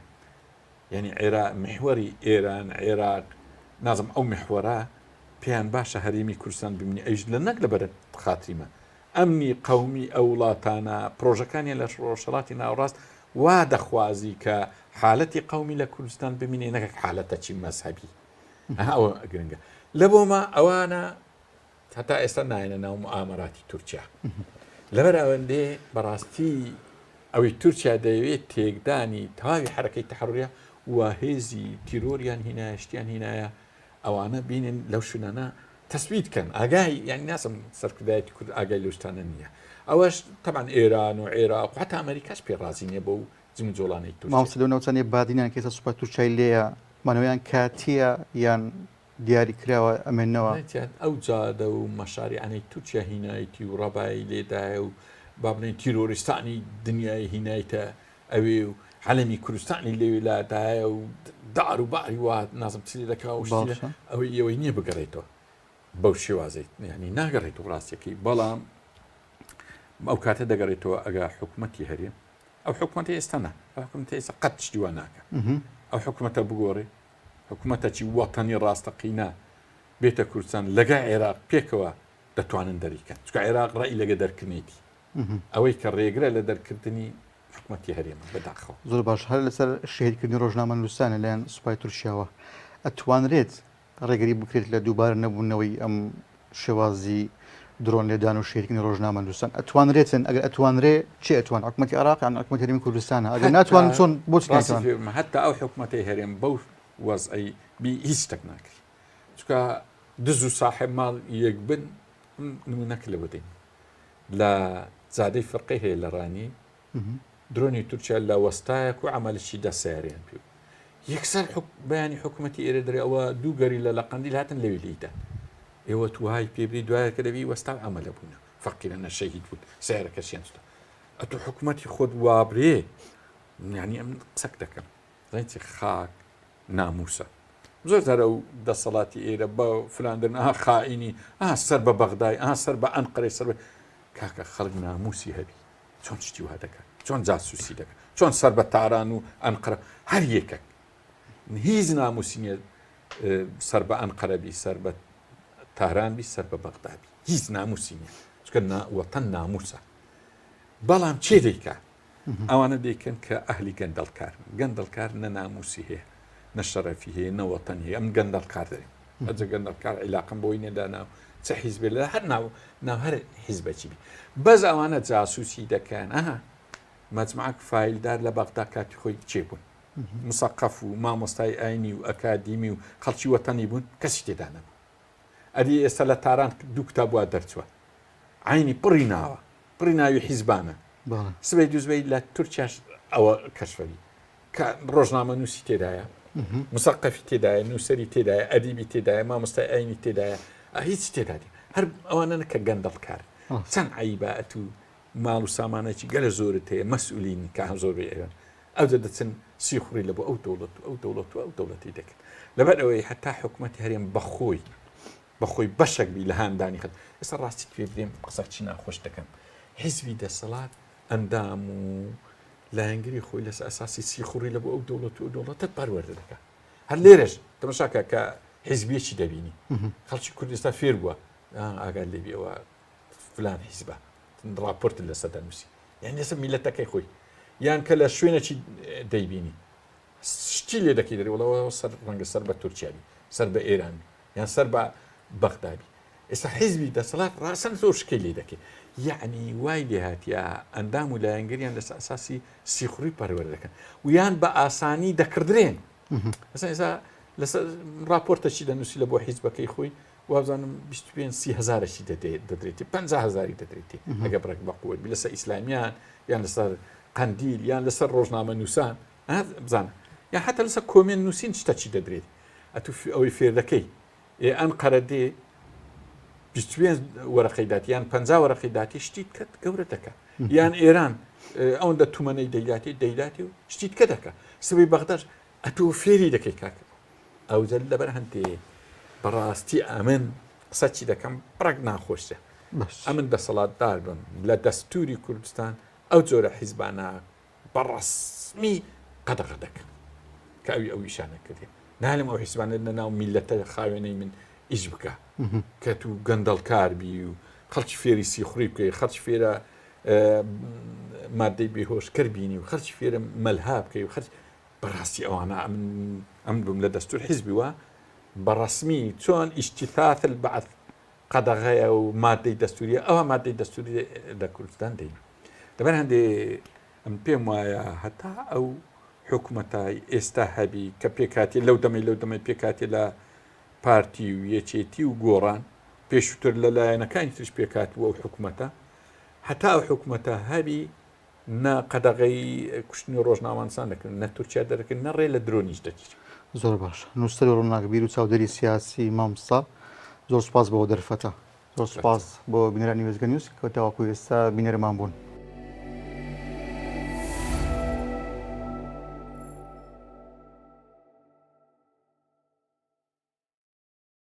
یعنی عێرا محوەری ئێران عێراق نازم ئەو محوەرە پێیان باشە هەرێمی کوردستان بمینی ئەویش لە نەک لەبەر خاتریمە ئەمنی قەومی ئەو وڵاتانە پرۆژەکانیان لە ڕۆژهەڵاتی ناوەڕاست وا دەخوازی کە حالەتی قەومی لە کوردستان بمینێ نەکەک حالەتەکی مەزهەبی ئەوە گرنگە لە بۆمە ئەوانە هەتا ئێستا نایەنە ناو موئامەراتی تورکیا. لەبەر ئەوەندێ بەڕاستی ئەوەی تورکیا دەیەوێت تێکدانی تەواوی حەرەکەی تەحڕوریە و هێزی تیرۆریان هینایە شتیان هینایە ئەوانە بینن لەو شوێنانە تەسبیت کەن ئاگای یعنی ناسم سەرکردایەتی کورد ئاگای لەو شتانە نییە ئەوەش تەبعەن ئێران و عێراق و حتا ئەمریکاش پێ ڕازی نییە بەو جموجۆڵانەی تورکیا. مامۆستا لەو ناوچانەی بادینان کە ئێستا سوپای تورکیای لێیە مانەوەیان کاتییە یان دیاری کراوە ئەمێننەوە. نەتیان ئەو جادە و مەشاریعانەی تورکیا هینایتی و ڕەبای لێدایە و با بڵێین تیرۆریستانی دنیای هینایتە ئەوێ و عەلەمی کوردستانی لەوێ لادایە و دار و باری وا نازم چی لێ دەکا و شتی لێ باشە. ئەوەی ئەوەی نییە بگەڕێتەوە بەو شێوازەی یعنی ناگەڕێتەوە ڕاستیەکەی بەڵام ئەو کاتە دەگەڕێتەوە ئەگە حکوومەتی هەرێم ئەو حکوومەتی ئێستا نا ئەو حکوومەتی ئێستا قەت شتی وا ناکە ئەو حکوومەتە بگۆڕێ حکومەتەکی وەتەنی ڕاستەقینە بێتە کوردستان لەگە عێراق پێکەوە دەتوانن دەریکەن چونکە عێراق ڕێی لەگە دەرکردنێتی ئەوەی کە ڕێگرە لە دەرکردنی حکومەتی هەرێمە بەداخەوە. زۆر باش هەر لەسەر شەهیدکردنی ڕۆژنامەنووسان لەلایەن سوپای تورکیاوە ئەتوانرێت ڕێگری بکرێت لە دووبارە نەبوونەوەی ئەم شێوازی درۆن لێدان و شەهیدکردنی ڕۆژنامەنووسان ئەتوانرێتن ئەگەر ئەتوانرێ چێ ئەتوان حکومەتی عێراق یان حکومەتی هەرێمی کوردستانە ئەگەر ناتوانن چۆن بۆچ ڕاستی ناتوان پێ بم هەتا ئەو حکومەتەی هەرێم بەو وەزعەی بی هیچ شتێک ناکری چونکە دز و ساحێب ماڵ یەک بن من نمونەک لەوە دەین لە جادەی فرقەی هەیە لە ڕانی درۆنی تورکیا لە وەستایەک و عەمەلەکی دا سەیارەیان پێ بوو یەکسەر بەیانی حکوومەتی ئێرە دەرێ ئەوە دوو گەریلا لە قەندیل هاتن لەوێ لێیدان ئێوە توهای پێبری دوایە کە دەبی وەستا و عەمەلە بوونە فەقیرە نە شەهید بوون سەیارەکەشیان سوتا ئەتۆ حکوومەتی خۆت وابرێ یعنی ئەم قسەک دەکەم زانی چی خاک ناموسە زۆر جار ئەو دەسەڵاتی ئێرە بە فلاندن ئا خائینی ئا سەر بە بەغدای ئا سەر بە ئەنقەرەی سەر بە کاکە خەڵک ناموسی هەبی چۆن شتی وا دەکات چۆن جاسوسی دەکات چۆن سەر بە تاران و ئەنقرە هەر یەکەک هیچ ناموسی نییە سەر بە ئەنقەرە بی سەر بە تاران بی سەر بە بەغدا بی هیچ ناموسی نییە چونکە وەتەن ناموسە بەڵام چێ دەیکا ئەوانە دەیکەن کە ئەهلی گەندەڵکارن گەندەڵکار نە ناموسی هەیە نە شەرەفی هەیە نە وەتەنی هەیە ئەم گەندەڵکار دەرێم ئەجە گەندەڵکار عیلاقم بۆی نەدا ناو چ حیزبێ لە هەر ناو ناو هەر حیزبەکی بی بەس ئەوانە جاسوسی دەکەن ئەها مەجمعک فایلدار لە بەغدا کاتی خۆی چێ بوون مسەقەف و مامۆستای ئاینی و ئەکادیمی و خەڵکی وەتەنی بوون کەسی تێدا نەبوو ئەدی ئێستا لە تاران دوو کتاب وا دەرچووە عینی پڕی ناوە پڕی ناوی حیزبانە سبەی دووزبەی لە تورکیاش ئەوە کەشفەبی کە ڕۆژنامە نووسی تێدایە مسەقەفی تێدایە نووسەری تێدایە ئەدیبی تێدایە مامۆستای ئاینی تێدایە هیچ تێدادی هەر ئەوانە کە گەندەڵکار چەند عیبە ئەتوو ماڵ و سامانێکی گەلە زۆرت هەیە مەسئولین کە هەم زۆر بێ ئێوە ئەوجا دەچن سیخوڕی لە بۆ ئەو دەوڵەت و ئەو دەوڵەت و ئەو دەوڵەتی دەکەن لەبەر ئەوەی هەتا حکوومەتی هەرێم بەخۆی بەخۆی بەشێک بی لە هاندانی خەت ئێستا ڕاستی پێ بدەین قسە چی ناخۆش دەکەم حیزبی دەسەڵات ئەندام و لایەنگری خۆی لەسەر ئەساسی سیخوڕی لە بۆ ئەو دەوڵەت و دەوڵەتە پەروەردە دەکات هەر لێرەش تەمەشاکە کە حیزبیەکی دەبینی خەڵکی کوردستان فێر بووە ئاگات لێبی ئەوە فلان حیزبە ڕاپۆرتت لەسەر دەنووسی یان لەسەر میلەتەکەی خۆی یان کە لە شوێنێکی دەیبینی شتی. چی لێ دەکەی دەری وڵەوە سەر ڕەنگە سەر بە تورکیابی سەر بە ئێران یان سەر بە بەغدابی ئێستا حیزبی دەسەڵات ڕاسن زۆر شکەی لێ دەکەی یعنی وای لێ هاتیە ئەندام و لایەنگریان لەسەر ئەساسی سیخوڕی پەروەردە دەکەن و یان بە ئاسانی دەکڕدرێن ئەسا ئێستا لەسەر راپۆرتەکی دەنووسی لە بۆ حیزبەکەی خۆی وابزانم 25 سی هزارەکی دەدرێتی 50 هزاری دەدرێتی ئەگە بڕێک بە قوت بی لەسەر ئیسلامیان یان لەسەر قەندیل یان لەسەر ڕۆژنامە نووسان بزانە یان حتا لەسەر کۆمێن نووسین شتەکی دەدرێت ئەتو ئەوەی فێردەکەی ئێ ئەنقەرە دێ 25 وەرەقەی داتی یان 50 وەرەقەی داتی شتی کەت گەورە دەکە یان ئێران ئەوەندە تومەنەی دەیداتی دەیداتی و شتی کە دەکە سبەی بەغداش ئەتۆ فێری دەکەی کاکە ئەوجە لەبەر هەندێ بەڕاستی ئەمن قسە چی دەکەم بڕێک ناخۆشە ئەمن دەسەڵاتدار بم لە دەستوری کوردستان ئەو جۆرە حیزبانە بە ڕەسمی قەدەغە دەکەم کە ئەوی ئەو ئیشانە کردێ نالم ئەو حیزبانە لە ناو میلەتە خاوێنەی من ئیش بکە کە تو گەندەڵکار بی و خەڵکی فێری سیخوڕی بکەی خەڵکی فێرە مادەی بێهۆشکەر بینی و خەرچی فێرە مەلها بکەی و خەرج بەڕاستی ئەوانە ئەمن ئەم بم لە دەستور حیزبی وە بەڕسمی چۆن ئیشتیثاث البعث قەدەغەیە و مادەی دەستوریە ئەوە مادەی دەستوری لە کوردستان دەین لەبەر هەندێ ئەم پێم وایە هەتا ئەو حکوومەتای ئێستا هەبی کە پێکاتی لەو دەمەی لەو دەمەی پێکاتی لە پارتی و یەکێتی و گۆڕان پێشووتر لە لایەنەکانی ترش پێکات بوو ئەو حکوومەتە هەتا ئەو حکوومەتە هەبی نە قەدەغەی کوشتنی ڕۆژنامەنووسان دەکرن نە تورکیا دەرەکرد نە ڕێ لە درۆنیش دەگیرێت. زۆر باش نووسەر و ڕووناکبیر و چاودێری سیاسی مامۆستا زۆر سوپاس بۆ دەرفەتە زۆر سوپاس بۆ بینەرانی وێستگە نیوز کە تاوەکو ئێستا بینەرمان بوون.